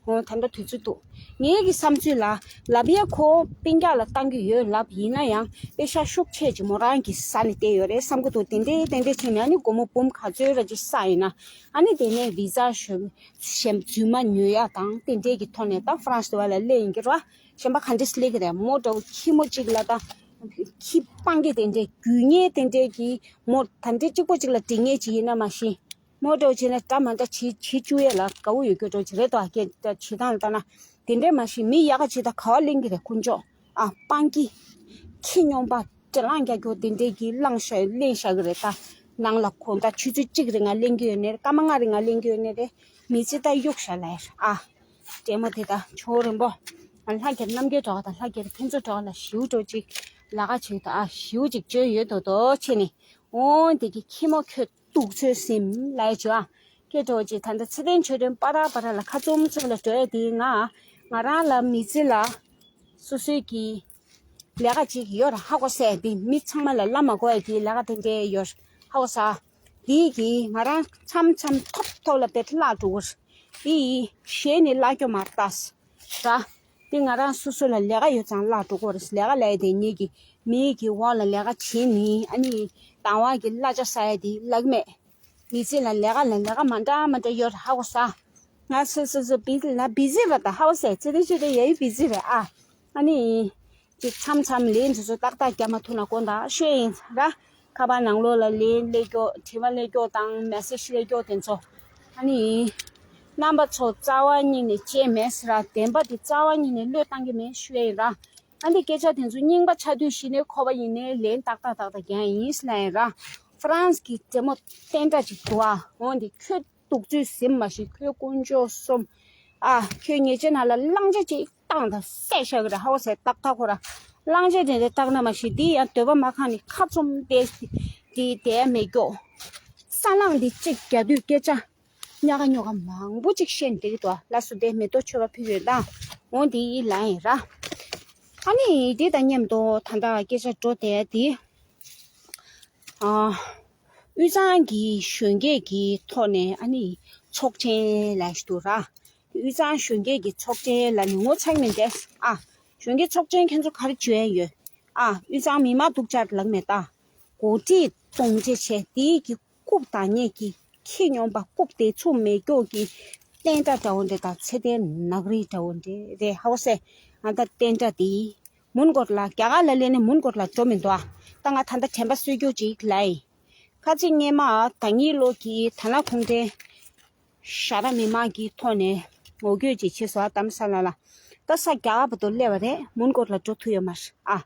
འོ་ད་ལྟ་དུས་ཚོད་འདུག་ངའི་གི་བསམ་ཚུལ་ལ་ལབ་ཡས་ཁོ་སྤུན་ཀྱག་ལ་བཏང་གི་ཡོད་ལབ་ཡིན་ན་ཡང་པེ་ཤག་ཤུགས་ཆེ་ཅིག་མོ་རང་གི་ས་ནས་བལྟས་ཡོད་རེད་བསམ་གི་འདུག་དེ་འདྲའི་དེ་འདྲའི་བྱས་ནས་ཨ་ནི་སྒོར་མོ་འབུམ་ག་ཚོད་ར་ཅིག་བསགས་ཡིན་ན་ཨ་ནི་དེ་ནས་བི་ཛ་ཞུ་གཞན་རྫུན་མ་ཉོ་ཡག་དང་དེ་འདྲའི་གི་ཐོག་ནས་ད་ཧྥ་རན་སི་དེ་བ་ལ་སླེབས་ཡིན་གྱི་རེད་བ། གཞན་པ་ག་འདྲས་སླེབས་ཀྱི་རེད། མོ་འདྲ་བོ་ཁྱི་མོ་གཅིག་ལ་ད་ཁྱི་སྤང་གི་དེ་འདྲའི་རྒྱུ་ངན་དེ་འདྲའི་གི་མོ་ད་འདྲའི་གཅིག་པོ་གཅིག་ལ་དྲི་ངན་ཅིག་ཡིན་ན་མ་གཞི། མོ་འདྲ་བོ་བྱས་ན་འདྲ་མ་འདྲ་བྱེད་བྱེད་བཅུག་ཡས་ལ་དགའ་བོ་ཡོད་རྒྱུ་འདྲ་བོ་ཅིག་རེད་དོ། སྐད་ཆ་བྱེད་སྟངས་ལ་ལྟ་ན་དེ་འདྲས་མ་གཞི་མི་ཡག་ག་ཅིག་ད་ག་བ་གླེང་གི་རེད་དཀོན་མཆོག་ཨ་སྤང་གི་ཁྱི་སྨྱོན་པ། དྲི་ལངས་རྒྱག་རྒྱུ་དེ་འདྲས་ཀྱི་བླངས་ཤག་གླེང་ཤག་གི་རེད་ད། ནང་ལ་ཁོ་ད་ཆུ་ཚོད་གཅིག་རིང་ང་གླེང་གི་ཡོད་ནི་རེད། སྐར་མ་ལྔ་རིང་ང་གླེང་གི་ཡོད་ནི་རེད། མི་ཚེ་ད་གཡུག་ཤག་ལ་ཡ་ཨ། འདྲེ་མོ་དེ་ད་ཇོ་བོ་རིན་པོ། ལྷ་རྒྱ་རི་རྣམ་རྒྱལ་སྒྲོལ་དཀར་དང་ལྷ་རྒྱ་རི་ཕུན་ཚོགས་སྒྲོལ་དཀར་ལ་ཞེ་པོ་འགྲོ་ཅིག་ལ་ཁ་ཆེ་ད་ཨ་ཞེ་པོ་ཅིག་བཅོལ་ཡོད་དོ་དོ་ཆེ་ནི། འོ་འདི་གི་ཁྱི་མོ་ཁྱོད་སྡུག་ཚོད་སེམས་ལ་ཡ་བཅོལ་ཨ། སྐད་འགྲོ་ཅིག་ད་ལྟ་ཚེ་བརྟན་ཆོས་སྒྲོན་པ་ར་པ་ར་ལ་ཁ་བཙུམ་བཙུམ་ལ་འགྲོ་ཡ་དེ་ང་ང་རང་ལ་མི་ཚེ་ལ་སོ་སོའི་གི་ལས་ཀ་ཅིག་ཡོད་ར་ཧ་གོ་སེ་དེ་མི་ཚང་མ་ལ་ལབ་མ་དགོས་ཡ་གི་ལས་ཀ་དེ་འདྲས་ཡོད་ཧ་གོ་ས། དེ་གི་ང་རང་མཚམས་མཚམས་ཐོབ་ཐོབ་ལ་བེད་བརླག་འགྲོ་གི་རེད། དེ་ཡི་གཞས་ནི་བརླག་རྒྱུ་མ་རེད་ད། ར། དེ་ང་རང་སོ་སོ་ལ་ལས་ཀ་ཡོད་ཙང་བརླག་འགྲོ་གི་རེད། ལས་ཀ་ལས་དེ་ངེད་ཀྱི་མིའི་གི་འོག་ལ་ལས་ཀ་བྱེད་ནི་ཨ་ནི་དང་བ་གི་གླ་ཆ་ཟ་ཡ་དེ་ལག་མེད། མི་ཚེ་ལ་ལས་ཀ་ལ་ལས་ཀ་མ་འདྲ་མ་འདྲ་ཡོད་རེད་ཧ་གོ་ས། ང་སོ་སོ་སོ་བི་ལ་བི་ཛི་རེད་ད་ཧ་གོ་ས་ཚེ་རིང་ཆོས་སྒྲོན་ཡ་ཡི་བི་ཛི་རེད་ཨ། ཨ་ནི། ཅིག་མཚམས་མཚམས་ལན་དེ་ཚོ་ཏག་ཏག་རྒྱབ་མ་ཐུབ་ན་དགོངས་དག་ཤོད་ཡིན་ར། ཁ་པར་ནང་ལོགས་ལ་ལན་སླེབས་ཀྱོག་དྲི་བ་སླེབས་ཀྱོག་དང་མེ་སེ་ཇི་སླེབས་ཀྱོག་དེ་ཚོ། ཨ་ནི། རྣམ་པ་ཚོ་རྩ་བ་ཉིད་ནས་བྱས་མེད་ཟེར་ར་བདེན་པ་དེ་རྩ་བ་ཉིད་ནས་བློས་བཏང་གི་མེད་ཤོད་ཡིན་ར། ཨ་འདི་སྐད་ཆ་དེ་ཚོ་རྙིང་པ་ཆགས་དུས་གཞི་ནས་ཁོ་པ་ཡིན་ནའི་ལན་ཏག་ཏག་ཏག་ཏག་རྒྱག་ཡིན་ཟེར་ལབ་ཡིན་ར། ཧྥ་རན་སི་གི་འདྲེ་མོ་བསྟན་དགྲ་ཅིག་འདུག་ཨ། འོ་འདི་ཁྱོད་སྡུག་ཚུལ་ཟིན་མ་ཤེས་ཁྱོད་དཀོན་མཆོག་གསུམ། ཨ་ཁྱོད་ཉེས་ཆད་ནང་ལ་གླང་ཆེན་ཅིག་བཏང་དང་བསད་བཞག་གི་རེད་ཧ་གོ་ཟེར་ཏག་ཏག་ཁོ་ར། གླང་ཆེན་དེ་འདྲ་བཏང་ན་མ་ཤེས་འདི་ཡང་འདོད་པ་མ་ཁེངས་ནས་ཁ་བཙུམ་བསྡད་འདི་བསྡད་མེད་ཀྱོག་ས་ལངས་འདི་གཅིག་རྒྱག་དུས་སྐད་ཆ། ཉག་ག་ཉོག་ག་མང་པོ་ཅིག་བཤད་འདི་གི་དོ་ལ་སུ་དེ་མེ་ཏོག་མཆོད་པ་ཕུལ་ཡོད་ད། འོ་འདི་ཡི་ལ་ཡིན་ར། ཨ་ནི་འདི་དང་མཉམ་དུ་ད་ལྟ་སྐད་ཆ་འགྲོ་དེ་འདི། ཨ། དབུས་གཙང་གི་གཞོན་སྐྱེས་ཀྱི་ཐོག་ནས་ཨ་ནི་ཚོགས་ཆེན་ལ་ཞུ་ར། དབུས་གཙང་གཞོན་སྐྱེས་ཀྱི་ཚོགས་ཆེན་ལ་ནི་ངོ་ཚ་མི་འདས་ཨ། གཞོན་སྐྱེས་ཚོགས་ཆེན་ཁྱེད་ཚོ་ག་རེ་བྱེད་ཡ་ཡོད། ཨ། དབུས་གཙང་མི་མང་སྡུག་ཅག་ལབ་མེད་ད། འགོ་ཁྲིད་གཏོང་བྱེད་བྱས་དེའི་གི་རྐུབ་བཏང་མཁན་གྱི་ཁྱི་སྨྱོན་པ་རྐུབ་སྟེར་ཚུགས་མེད་མཁན་གྱི་བསྟན་དགྲ་འདྲ་བོ་འདྲ་དང་ཚེ་བརྟན་ནག་རིལ་འདྲ་བོ་འདྲ་རེད་ཧ་གོ་སོང་། ཨ་ད་བསྟན་དགྲ་དེ་མོན་གྷོ་ལ་རྒྱ་གར་ལ་སླེབས་ནས་མོན་གྷོ་ལ་འགྲོ་མི་འདུག་ཨ། ད་ང་ད་ལྟ་དྲན་པ་གསོས་རྒྱུ་ཅིག་ལབ་ཡིན། ཁ་ཅིག་སྔོན་མ་ད་ནིང་ལོ་གི་ད་ནང་གུང་ཁྲན་ཞྭ་དྲག་མི་མང་གི་ཐོག་ནས་ངོ་རྒོལ་ཅིག་བྱས་སོང་ཨ། རྡ་རམ་ས་ལ་ལ། ད་ས་རྒྱ་གར་བར་དུ་སླེབས་པ་རེད། མོན་གྷོ་ལ་འགྲོ་ཐུབ་ཡོད་མ་རེད་ཨ།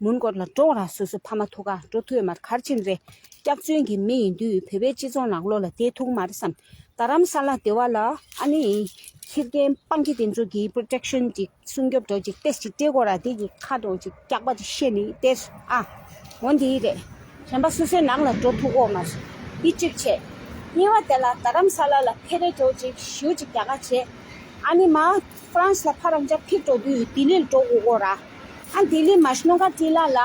མོན་གྷོ་ལ་འགྲོ་ར་སོ་སོ་ཕ་མ་ཐུག་ག་འགྲོ་ཐུབ་ཡོད་མ་རེད། ག་རེ་བྱས་ནས་རེད། སྐྱག་རྫུན་གྱི་མི་ཡིན་དུས་བོད་པའི་སྤྱི་ཚོགས་ནང་ལོགས་ལ་བསྡད་ཐུབ་ཀྱི་མ་རེད་བསམ། རྡ་རམ་ས་ལ་སྡོད་པ་ལ་ཨ་ནི་ཁྱི་རྒན་སྤང་ཁྱི་དེ་ཚོ་གི་པྲོ་ཊེག་ཤན་ཅིག་སྲུང་སྐྱོབ་འདྲ་ཅིག་ཏོག་ཙམ་ཅིག་སྤྲད་དགོས་ར། དེ་གི་ཁ་འདྲ་ཅིག་སྐྱག་པ་ཅིག་བཤད་ནི་ཏོག་ཙམ་ཨ། འོ་འདི་རེད། གཞན་པ་སོ་སོའི་ནང་ལ་འགྲོ་ཐུབ་ཀྱི་མ་རེད། འདི་གཅིག་བྱས། གཉིས་པ་དེ་ལ་རྡ་རམ་ས་ལ་ལ་ཕེབས་རེས་འདྲ་ཅིག་ཞེ་པོ་ཅིག་རྒྱག་ག་བྱས། ཨ་ནི་མར་ཧྥ་རན་སི་ལ་ཕར་རང་ཅག་ཕེབས་འགྲོ་དུས་ལྡི་ལིར་འགྲོ་དགོས་ཀྱི་ར། ཨ་ལྡི་ལི་མ་ཤི་ནོ་ག་ཊི་ལ་ལ་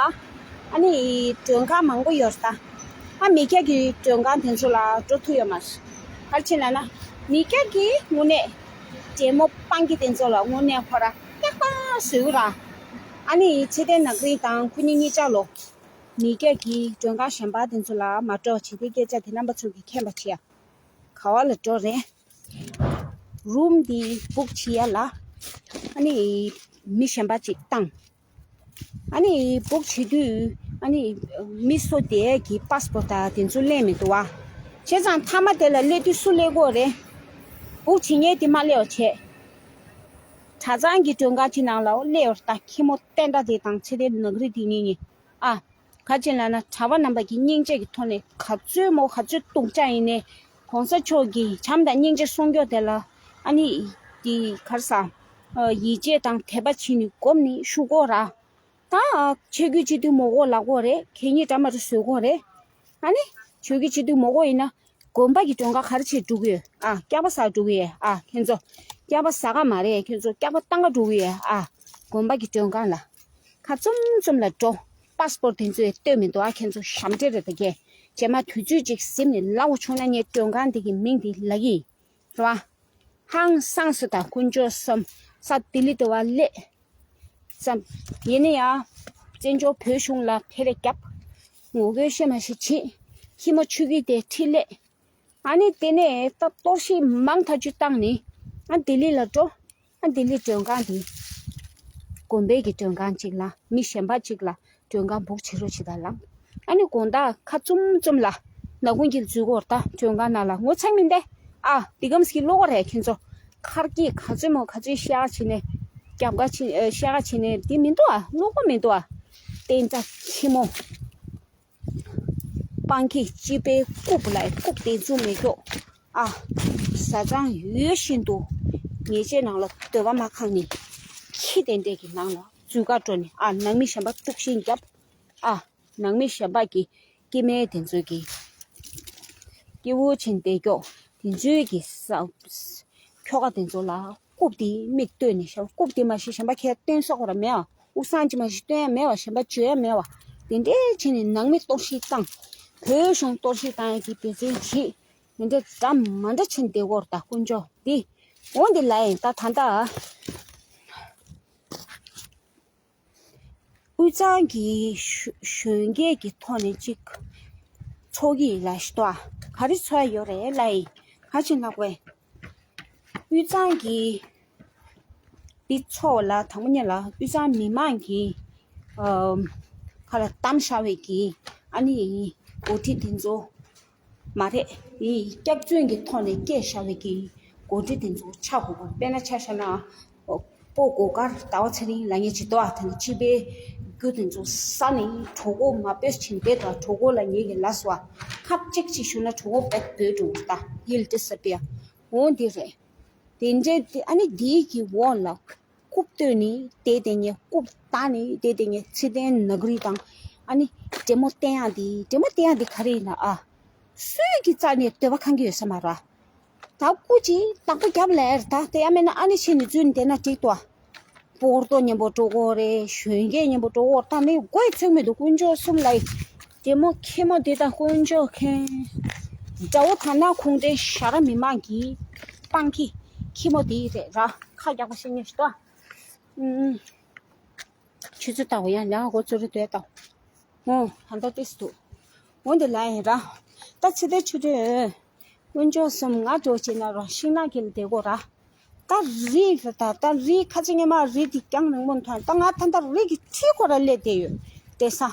ཨ་ནི་མགྲོན་ཁང་མང་པོ་ཡོད་རེད་ད། ཨ་མི་སྐྱ་གི་མགྲོན་ཁང་དེ་ཚོ་ལ་འགྲོ་ཐུབ་ཡོད་མ་རེད། ག་རེ་བྱས་ལབ་ན་མི་སྐྱ་གི་དངོས་གནས་འདྲེ་མོ་སྤང་ཁྱི་དེ་ཚོ་ལ་དངོས་གནས་ཁོ་ར་སྐྱག་པ་བཟོས་ཀྱི་ར། ཨ་ནི་ཚེ་བརྟན་ནག་རིལ་དང་ཁོ་གཉིས་གཉིས་ཆ་ལོ། མི་སྐྱ་གི་མགྲོན་ཁང་གཞན་པ་དེ་ཚོ་ལ་མ་འགྲོ་བྱས་ཏེ་སྐད་ཆ་དེ་རྣམ་པ་ཚོ་གིས་མཁྱེན་པ་བྱེད་ཡ། ག་བ་ལ་འགྲོ་རེད། རུམ་འདི་བུག་བྱེད་ཡ་ལ། ཨ་ནི་མི་གཞན་པ་ཅིག་བཏང་། ཨ་ནི་བུག་བྱེད་དུས་ཨ་ནི་མི་སུ་དེ་གི་པཱ་སི་པོར་ཊི་དང་དེ་ཚོ་ལེན་མི་འདུག་བ། བྱས་ཙང་མཐའ་མ་དེ་ལ་སླེབས་དུས་སུ་སླེབས་དགོས་རེད། བུག་བྱེད་མཁན་དེ་མ་སླེབས་པ་བྱས། གྲྭ་ཚང་གི་མགྲོན་ཁང་ཅིག་ནང་ལ་སླེབས་པ་རེད་ད། ཁྱི་མོ་བསྟན་དགྲ་དེ་དང་ཚེ་བརྟན་ནག་རིལ་དེ་གཉིས་གཉིས། ཨ། ག་རེ་བྱས་ལབ་ན་གྲྭ་པ་རྣམ་པ་གིས་སྙིང་རྗེ་གི་ཐོག་ནས་ག་ཚོད་མོ་ག་ཚོད་སྡུག་ཅག་ཡིན་ནའི་གོང་ས་མཆོག་གི་བྱམས་དང་སྙིང་རྗེ་སྲུང་སྐྱོབ་དེ་ལ་ཨ་ནི་དེ་ག་རེ་ཟ། ཡིད་ཆེས་དང་དད་པ་བྱས་ནས་སྒོམ་ནས་བཞུགས་དགོས་ར། ད་ཆོས་བརྒྱུད་སྤྱི་འཐུས་མོ་གོ་ལགས་གོ་རེད། གད་སྙིགས་འདྲ་མ་འདྲ་བཟོ་གོ་རེད། ཨ་ནི་ཆོས་བརྒྱུད་སྤྱི་འཐུས་མོ་གོ་ཡིན་ན་དགོན་པ་གི་མགྲོན་ཁང་ག་རེ་བྱས་འགྲོ་གི་ཡོད་ཨ། སྐྱག་པ་ཟ་འགྲོ་གི་ཡོད་ཨ། ཁྱེད་ཚོ་སྐྱག་པ་ཟ་ག་མ་རེད། ཁྱེད་ཚོ་སྐྱག་པ་བཏང་ག་འགྲོ་གི་ཡོད་ཨ། དགོན་པ་གི་མགྲོན་ཁང་ལ། ཁ་བཙུམ་བཙུམ་ལ་འགྲོ། པཱ་སི་པོར་ཊི་དེ་ཚོ་ཡང་སྟོན་མི་འདུག་ཨ། ཁྱེད་ཚོ་ཞབས་འདྲེན་རེད་ད་གས། རྗེས་མ་དུས་ཚོད་ཅིག་ཟིན་ནས་ལབ་བྱུང་ན་ངས་མགྲོན་ཁང་འདི་གི་མིང་འདི་ལབ་ཀྱི་ཡིན། རེད་བ། ཧང་སངས་སུ་དང་དཀོན་མཆོག་གསུམ་ས་ལྡི་ལི་དུ་བ་སླེབས། ཙམ། ཡིན་ན་ཡང་། བཙན་བྱོལ་བོད་གཞུང་ལ་ཕེ་རེ་བརྒྱབ། ངོ་རྒོལ་ཤེས་མ་ཤེས་བྱེད། ཁྱི་མོ་ཆུ་གི་དེ་ཁྲིད་སླེབས། ཨ་ནི་དེ་ནས་ད་གཏོར་བཤིག་མང་ཐག་ཆོད་བཏང་ནི། ཨ་ལྡི་ལི་ལ་འགྲོ། ཨ་ལྡི་ལི་མགྲོན་ཁང་དེ། དགོན་པའི་གི་མགྲོན་ཁང་གཅིག་ལ་མི་གཞན་པ་གཅིག་ལ་མགྲོན་ཁང་བུག་བྱེད་རོགས་བྱེད་དང་ལབ། ཨ་ནི་དགོང་དག་ཁ་བཙུམ་བཙུམ་ལ་ནག་ཁུང་གི་འཛུལ་སྐོར་ད་མགྲོན་ཁང་ནང་ལ་ངོ་ཚ་མི་འདེ། ཨ་འདི་གམ་སྐྱིད་ལོག་གོ་རེད་ཁྱེད་ཚོ། ཁར་སྐྱིད་ག་ཚོད་མོ་ག་ཚོད་ཤ་ཁ་བྱེད་ནས་རྒྱབ་ཁ་བྱེད་ཤ་ཁ་བྱེད་ནས་འདི་མི་འདུག་ཨ། ལོག་པ་མི་འདུག་ཨ། བསྟན་དགྲ་ཁྱི་མོ། སྤང་ཁྱི་སྤྱི་པའི་རྐུབ་ལ་རྐུབ་སྟེར་ཚུགས་མེད་ཀྱོག་ཨ། བཟའ་ཚང་ཡོད་བཞིན་དུ་ཉེས་ཆད་ནང་ལ་སྡོད་པ་མ་ཁག་ནི་ཁྱི་དེ་འདྲས་ཀྱི་ནང་ལ་འཛུལ་ག་འགྲོ་ནི་ཨ། ནང་མི་གཞན་པ་དཀྲུག་ཤིང་བརྒྱབ་ཨ། ནང་མི་གཞན་པ་གི་སྐྱེ་དམན་དེ་ཚོ་གི་སྐྱེ་བོ་ཆེན་ཏེ་ཀྱོག་དེ་ཚོའི་གི་ས་ཁྱོ་ག་དེ་ཚོ་ལ་རྐུབ་དེ་མིག་ལྟོས་ནས་ཤར། རྐུབ་དེ་མ་ཤེས་གཞན་པ་ཁྱེད་སྟོན་ས་གོ་ར་མེད་ཨ། དབུགས་སང་ཅི་མ་ཞིག་སྟོན་ཡ་མེད་བ། གཞན་པ་བརྗོད་ཡ་མེད་བ། དེ་འདྲའི་ཕྱིན་ནས་ནང་མི་གཏོར་བཤིག་བཏང་། བོད་གཞུང་གཏོར་བཤིག་བཏང་ཡ་གི་སྡེ་ཚན་གྱིས་དེ་འདྲའི་འདྲ་མ་འདྲ་ཕྱིན་བསྡད་ཡོད་རེད་ད་དཀོན་མཆོག་འདི། འོ་འདི་ལ་ཡིན་ད་ད་ལྟ། དབུས་གཙང་གི་གཞོན་སྐྱེས་ཀྱི་ཐོག་ནས་ཅིག་ཚོགས་ཀྱི་ལ་ཞིག་ཏོ། ག་རེ་ཚོགས་ཡ་ཡོད་རེད་ལ་ཡིན། ག་ཅིག་ལབ་དགོས། དབུས་གཙང་གི་འདི་ཚོགས་ལ་དང་པོ་ཉིད་ལ་དབུས་གཙང་མི་མང་གིས་ཨམ་ཁ་ལ་གཏམ་བཞག་པའི་གི་ཨ་ནི་འགོ་ཁྲིད་དེ་ཚོ་མ་རེད། འདི་སྐྱག་རྫུན་གྱི་ཐོག་ནས་སྐད་བཞག་པའི་གི་འགོ་ཁྲིད་དེ་ཚོ་ཆགས་དགོས་པ། དཔེར་ན་ཆ་བཞག་ན་སྤོ་སྒོ་དཀར་ཟླ་བ་ཚེ་རིང་ལབ་མཁན་ཅིག་འདུག་ཨ། དེ་ནི་སྤྱི་པའི་རྒྱུ་དེ་ཚོ་ས་ནས་གྲོད་ཁོག་མ་སྤོས་ཕྱིན་པའི་དང་གྲོད་ཁོག་ལ་ཉེ་གི་ལ་སོ་ཨ། ཁབ་གཅིག་ཅིག་ཞུ་ན་གྲོད་ཁོག་པད་བརྡོལ་འགྲོ་གི་ད། ཡིལ་ཏི་ས་པི་ཡ། འོ་འདི་རེད། དེ་འདྲའི་དེ་ཨ་ནི་དེའི་གི་འོག་ལ་རྐུབ་བཏོན་ནི་དེ་དེ་ཉེ་རྐུབ་བཏང་ནི་དེ་དེ་ཉེ་ཚེ་བརྟན་ནག་རིལ་དང་ཨ་ནི་འདྲེ་མོ་བསྟན་ཡག་དེ། འདྲེ་མོ་བསྟན་ཡག་དེ་ག་རེ་ཡིན་ན་ཨ། སུས་ཀྱི་རྩ་ནས་འདོད་པ་ཁེངས་ཀྱི་ཡོད་ས་མ་རེད། ད་སྐུ་མཁྱེན་བདག་པོ་རྒྱབ་ལ་ཡར་ད་དེ་ཡང་མིན་ན་ཨ་ནི་ཕྱིན་ནས་འཛུལ་ནས་བསྡད་ན་འགྲིག་ཏོ། སྤོ་རྡོ་མཉམ་པོ་འགྲོ་གོ་རེད། གཞོན་སྐྱེས་མཉམ་པོ་འགྲོ་གོ་ད་ནི་མགོ་ཡི་ཚོད་མི་འདུག་དཀོན་མཆོག་གསུམ་ལ་ཡི། དེ་མོ་ཁྱི་མོ་དེ་དང་དཀོན་མཆོག་མཁྱེན། དགྲ་བོ་དར་ནག་ཁུང་ཁྲན་ཞྭ་ར་མི་མང་གི་སྤང་ཁྱི་ཁྱི་མོ་དེ་རེད་ར། ཁ་རྒྱག་པ་ཤེས་ཉེ་ཞིག་ཏོ། ཨུམ། ཆུ་ཚོད་ལྟ་བུ་ཡང་ལས་ཀ་འགོ་བཙུགས་རེད་འདུག་ད། འོ་ཧ་ད་ཏིས་འདུག་འོ་འདི་ལ་ཡིན་ར། ད་ཚེ་འདས་ཆུ་འདྲེ། དཀོན་མཆོག་གསུམ་ང་འགྲོ་བྱེད་ན་ར་ཤིང་ནགས་ཀྱི་ལ་བསྡད་གོ་ར། ད་རི་ད་ད་རི་ཁ་ཆེ་ངེ་མ་རི་དེ་རྐྱང་རིང་མོ་མཐོང་ད་ང་ད་ད་རི་གི་ཁྲི་ཁོ་ར་སླེབས་བསྡད་ཡོད། བསྡད་ས།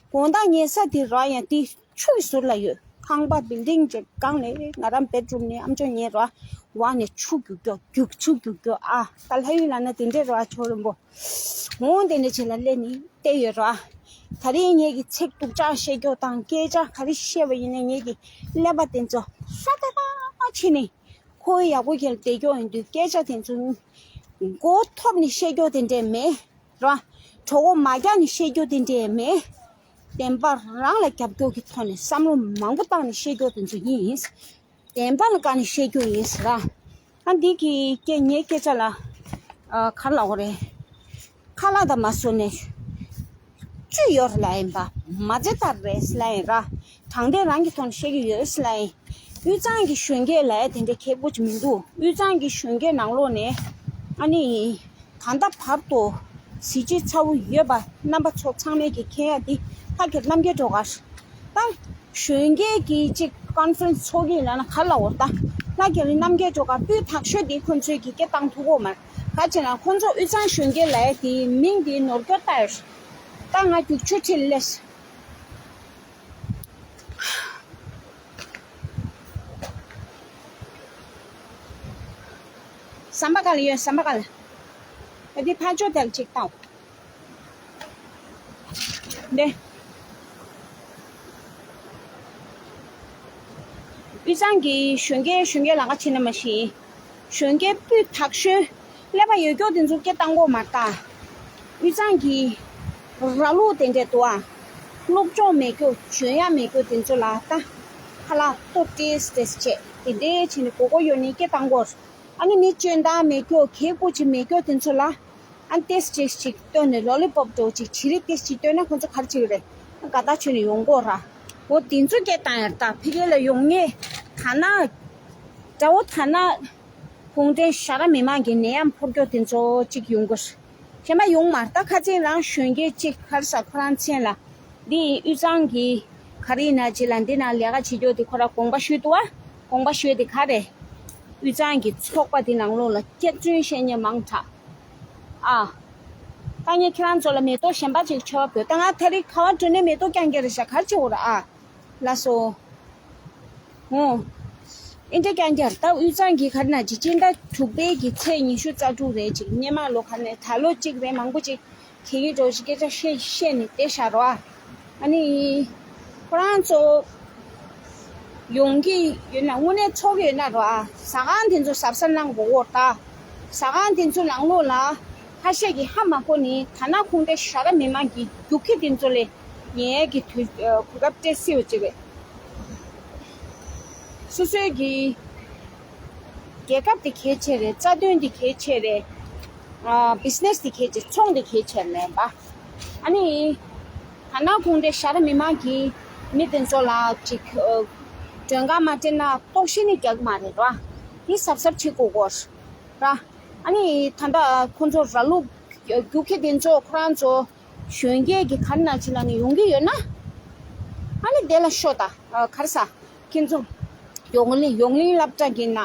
དགོང་དག་ཉལ་ས་དེ་ར་ཡང་དེ་ཆུ་གི་ཟུར་ལ་ཡོད། ཁང་པ་བིལ་ཌིང་ཅིག་སྒང་ནས་ང་རང་བེད་རུམ་ནས་ཨམ་ཅོག་ཉན་ར། འོག་ནས་ཆུ་རྒྱུག་རྒྱུག་རྒྱུག་ཆུ་རྒྱུག་རྒྱུག་ཨ། ད་ལྷ་ཡུལ་ལ་ན་དེ་འདྲས་ར་ཆོ་རིན་པོ། འོང་དེ་འདྲ་ཅིག་ལ་སླེབས་ནས་བལྟས་ཡོད་ར། ད་རེས་ངེད་ཀྱི་ཚིག་སྡུག་ཅག་བཤད་རྒྱུ་དང་སྐད་ཆ་ག་རེ་བཤད་པ་ཡིན་ན་ངེད་ཀྱི་ཀླད་པ་དེ་ཚོ་ཧྲ་ཏ་ཏ་ཕྱིན་ནས། ཁོ་ཡག་པོ་ཁྱེར་བསྡད་རྒྱུ་ཡིན་དུས་སྐད་ཆ་དེ་ཚོ་མགོ་ཐོམ་ནས་བཤད་རྒྱུ་དེ་འདྲས་མེད་ར། གྲོད་ཁོག་མ་རྒྱགས་ནས་བཤད་རྒྱུ་དེ་འདྲས་མེད། བདེན་པ་རང་ལ་རྒྱབ་སྐྱོར་གྱི་ཐོག་ནས་བསམ་བློ་མང་པོ་བཏང་ནས་བཤད་རྒྱུ་དེ་ཚོ་ཡིན། བདེན་པ་ལ་བཀག་ནས་བཤད་རྒྱུ་ཡིན་ཟེར་ར། ཨ་འདི་གི་སྐད་ངའི་སྐད་ཆ་ལ་ཨ་ག་རེ་ལབ་དགོས་རེད། ཁ་ལག་དང་མ་བཟོ་ནས་བཅུད་ཡོད་ལ་ཡིན་པ་མ་རྩེ་ལྟར་རེད་ལ་ཡིན་ར། དྲང་བདེན་རང་གི་ཐོག་ནས་བཤད་ཀྱི་ཡོད་ལ་ཡིན། དབུས་གཙང་གི་གཞོན་སྐྱེས་ལ་ཡ་དེ་འདྲའི་ཁེ་པོ་ཅིག་མི་འདུག་དབུས་གཙང་གི་གཞོན་སྐྱེས་ནང་ལོགས་ནས་ཨ་ནི། ད་ལྟ་བར་དུ་གཟི་བརྗིད་ཚ་བོ་ཡོད་པ་རྣམ་པ་ཚོ་ཚང་མས་ཀྱི་མཁྱེན་ཡ་འདི་ལྷ་རྒྱལ་རྣམ་རྒྱལ་སྒྲོལ་དཀར། ད་གཞོན་སྐྱེས་ཀྱི་ཅིག་ཀོན་ཧྥ་རེན་སི་ཚོགས་ཀྱི་ལ་ན་ག་ལ་འོར་ད་ལྷ་རྒྱལ་རྣམ་རྒྱལ་སྒྲོལ་དཀར་སྤུས་དག་ཤོས་འདི་ཁོང་ཚོས་ཀྱི་སྐད་བཏང་ཐུབ་གོ་མ་ག་ཅེ་ན་ཁོང་ཚོ་དབུས་གཙང་གཞོན་སྐྱེས་ལ་དེའི་མིང་འདི་ནོར་སྐྱོར་ལྟ་ཡོད། ད་ང་རྒྱུག་ཆུ་ཁྲིད་ལས། ཟམ་པ་ག་ལ་ཡོད་ཟམ་པ་ག་ལ། ད་འདི་ཕར་ཕྱོགས་དེར་ཅིག་བལྟའོ། འདི། དབུས་གཙང་གི་གཞོན་སྐྱེས་གཞོན་སྐྱེས་ལ་ཁ་ཕྱེ་ན་མ་ཤེས། གཞོན་སྐྱེས་སྤུས་དག་ཤོས་ཀླད་པ་ཡོད་ཀྱོག་དེ་ཚོ་སྐད་བཏང་གོ་མ་ལྟ། དབུས་གཙང་གི་ར་ལུག་དེ་འདྲས་འདུག་ཨ། སློབ་སྦྱོང་མེད་ཀྱོག་འཇོན་ཡ་མེད་ཀྱོག་དེ་ཚོ་ལ་ལྟ། ཁ་ལག་ལྟོ་ཏེས་ཏེས་བྱས་དེ་འདྲས་བྱས་ནས་མགོ་སྐོར་ཡོད་ནས་སྐད་བཏང་གོ། ཨ་ནི་མི་སྐྱོན་བདག་མེད་ཀྱོག་ཁེ་པོ་ཅིག་མེད་ཀྱོག་དེ་ཚོ་ལ། ཨ་ཏེས་ཅིག་ཅིག་སྟོན་ནས་ལོ་ལི་པོབ་འདྲ་བོ་ཅིག་བྱི་རིལ་ཏེས་ཅིག་སྟོན་ན་ཁོ་ཚོ་ག་རེ་བྱེད་ཀྱི་རེད། ཨ་དགའ་ཐག་ཆོད་ནས་ཡོང་གོ་ར། འོ་དེ་ཚོ་སྐད་བཏང་ཡར་ད་ཕ་གི་ལ་ཡོང་ངེས་ཐ་ན། དགྲ་བོ་ཐ་ན། གུང་ཁྲན་ཞྭ་ར་མི་མང་གི་ནད་ཡམས་ཕོག་རྒྱུ་དེ་ཚོ་གཅིག་ཡོང་དགོས། གཞན་པ་ཡོང་མ་ད་ཁ་ཚིག་རང་གཞོན་སྐྱེས་གཅིག་ཁར་ས་ཁོ་རང་མཚན་ལ། འདི་དབུས་གཙང་གི་ག་རེ་ཡིན་ན་ཅི་ལ་འདི་ན་ལས་ཀ་བྱེད་རྒྱུ་དེ་ཁོ་ར་དགོངས་པ་ཞུས་འདུག་བ། དགོངས་པ་ཞུས་དེ་ག་རེ། དབུས་གཙང་གི་ཚོགས་པ་དེ་ནང་ལོགས་ལ་སྐྱག་རྫུན་བཤད་མཁན་མང་དྲགས། ཨ། ད་ངས་ཁྱེད་རང་ཚོ་ལ་མེ་ཏོག་གཞན་པ་ཅིག་མཆོད་པ་ཕུལ་ད་ང་ད་རེས་ཁ་བ་བྲོ་ནས་མེ་ཏོག་རྐྱང་རྐྱང་རེད་ཤག་ག་རེ་བྱེད་འོ་ར་ཨ། ལགས་སོ། ཨོ། ཨེ་འདྲ་རྐྱང་རྐྱང་ད་དབུས་གཙང་གི་ག་རེ་ན་ཅིག་སྤྱི་ཟླ་དྲུག་པའི་གི་ཚེས་ཉི་ཤུ་རྩ་དྲུག་རེད་ཅིག་སྔོན་མ་ལོ་ག་ནས་ད་ལོ་གཅིག་རེད་མང་པོ་ཅིག་གད་ཡིག་འདྲ་བོ་ཞིག་སྐད་ཆ་བཤད་བཤད་ནས་བསྡད་བཞག་རོ་ཨ། ཨ་ནི། ཁོ་རང་ཚོ། ཡོང་གི་ཡོད་ན་དངོས་གནས་ཚོགས་ཀྱི་ཡོད་ན་རོ་ཨ། ཟ་ཁང་དེ་ཚོ་གཟབ་གཟབ་གནང་དགོས་འོ་ད། ཟ་ཁང་དེ་ཚོ་ནང་ལོགས་ལ། ཁ་ཤས་ཀྱིས་ཧ་མ་གོ་ནི་ད་ན་ཁུངས་ཏེ་ཞྭ་ར་མི་མང་གི་རྒྱུག་ཁྱི་དེ་ཚོ་ལས་ཉེས་ཀྱི་དུས་གོ་སྐབས་སྤྲད་སྲིད་པ་ཅིག་རེད། སོ་སོའི་གི་རྒྱལ་ཁབ་དེ་གལ་ཆེ་རེད། རྩ་དོན་དེ་གལ་ཆེ་རེད། ཨ་བི་ཛི་ནེ་སི་དེ་གལ་ཆེ་ཚོང་དེ་གལ་ཆེ་རེད་པ། ཨ་ནི། ད་ན་ཁུངས་ཏེ་ཞྭ་ར་མི་མང་གི་མི་དེ་ཚོ་ལ་ཅིག་མགྲོན་ཁང་མ་སྤྲད་ན་ལྟོགས་ཤི་ནི་རྒྱག་མ་རེད་པ། དེ་གཟབ་གཟབ་བྱེད་དགོས་གོ་ར། ཨ་ནི་ད་ལྟ་ཁོང་ཚོ་ར་ལུག་རྒྱུག་ཁྱི་དེ་ཚོ་ཁོ་རང་ཚོ་གཞོན་སྐྱེས་ཀྱི་ག་རེ་ན་ཅི་ལ་ནི་ཡོང་གི་ཡོད་ན། ཨ་ནི་དེ་ལ་ཤོག་ད་ག་རེ་ཟ། ཁྱེད་ཚོ་ཡོང་གླིང་ཡོང་གླིང་སློབ་གྲྭ་གི་ནང་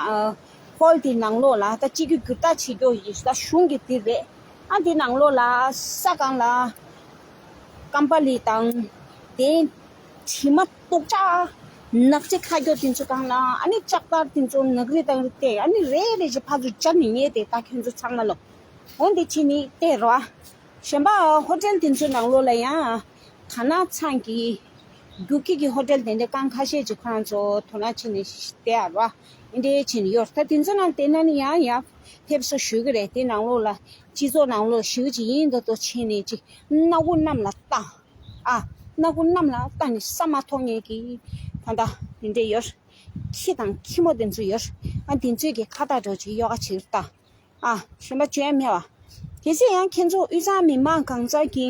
ཧོལ་དེ་ནང་ལོགས་ལ་ད་སྤྱི་རྒྱུ་བསྒྱུར་བདག་བྱེད་རྒྱུ་ཡིན་ད་གཞུང་གི་དེ་རེད། ཨ་དེ་ནང་ལོགས་ལ་ས་སྒང་ལ་ཀམ་པ་ལི་དང་དེ་དྲི་མ་ཏོག་ཅག་ནག་ཅིག་ཁ་རྒྱོ་དེ་ཚོ་སྒང་ལ་ཨ་ནི་ལྕགས་ཐར་དེ་ཚོ་ནག་རི་དང་རི་དེ་ཨ་ནི་རེ་རེ་བཞིན་ཕར་ཚུར་བཅར་ནས་ཉལ་དེ་ད་ཁྱོད་ཚོ་ཚང་མ་ལོ། འོན་ཏེ་ཕྱི་ནི་བལྟས་རོགས། གཞན་པ་ཧོ་ཊེལ་དེ་ཚོའི་ནང་ལོགས་ལ་ཡང་། ད་ན་ཚང་གི་རྒྱུག་ཁྱི་གི་ཧོ་ཊེལ་དེ་འདྲ་རྐང་ཁ་ཤས་ཅིག་ཁོ་རང་ཚོ་དོ་སྣང་བྱས་ནས་བལྟས་ཨ་རོགས། འདི་འདྲའི་བྱས་ནས་ཡོད་ད་དེ་ཚོ་ནང་བལྟས་ན་ནི་ཡང་ཡང་ཕེབས་བསུ་ཞུ་གི་རེད། དེ་ནང་ལོགས་ལ་སྤྱི་ཚོགས་ནང་ལོགས་ཞེ་པོ་ཅིག་ཡིན་མདོག་མདོག་བྱས་ནས་ཅིག་སྣ་ཁུག་གནམ་ལ་བཏང་། ཨ། སྣ་ཁུག་གནམ་ལ་བཏང་ནས་ས་མ་མཐོང་མཁན་གྱི་ད་ལྟ་དེ་འདྲ་ཡོད། ཁྱི་དང་ཁྱི་མོ་དེ་ཚོ་ཡོད། ཨ་དེ་ཚོས་ཀྱི་ཁ་བཏགས་འདྲ་ཅིག་ཡོ་ག་བྱེད་ཀྱི་རེད་ད། ཨ། གཞན་པ་བརྗོད་ཡ་མེད་པ། གལ་སྲིད་ཡང་ཁྱེད་ཚོ་དབུས་གཙང་མི་མང་གང་ཟག་གི་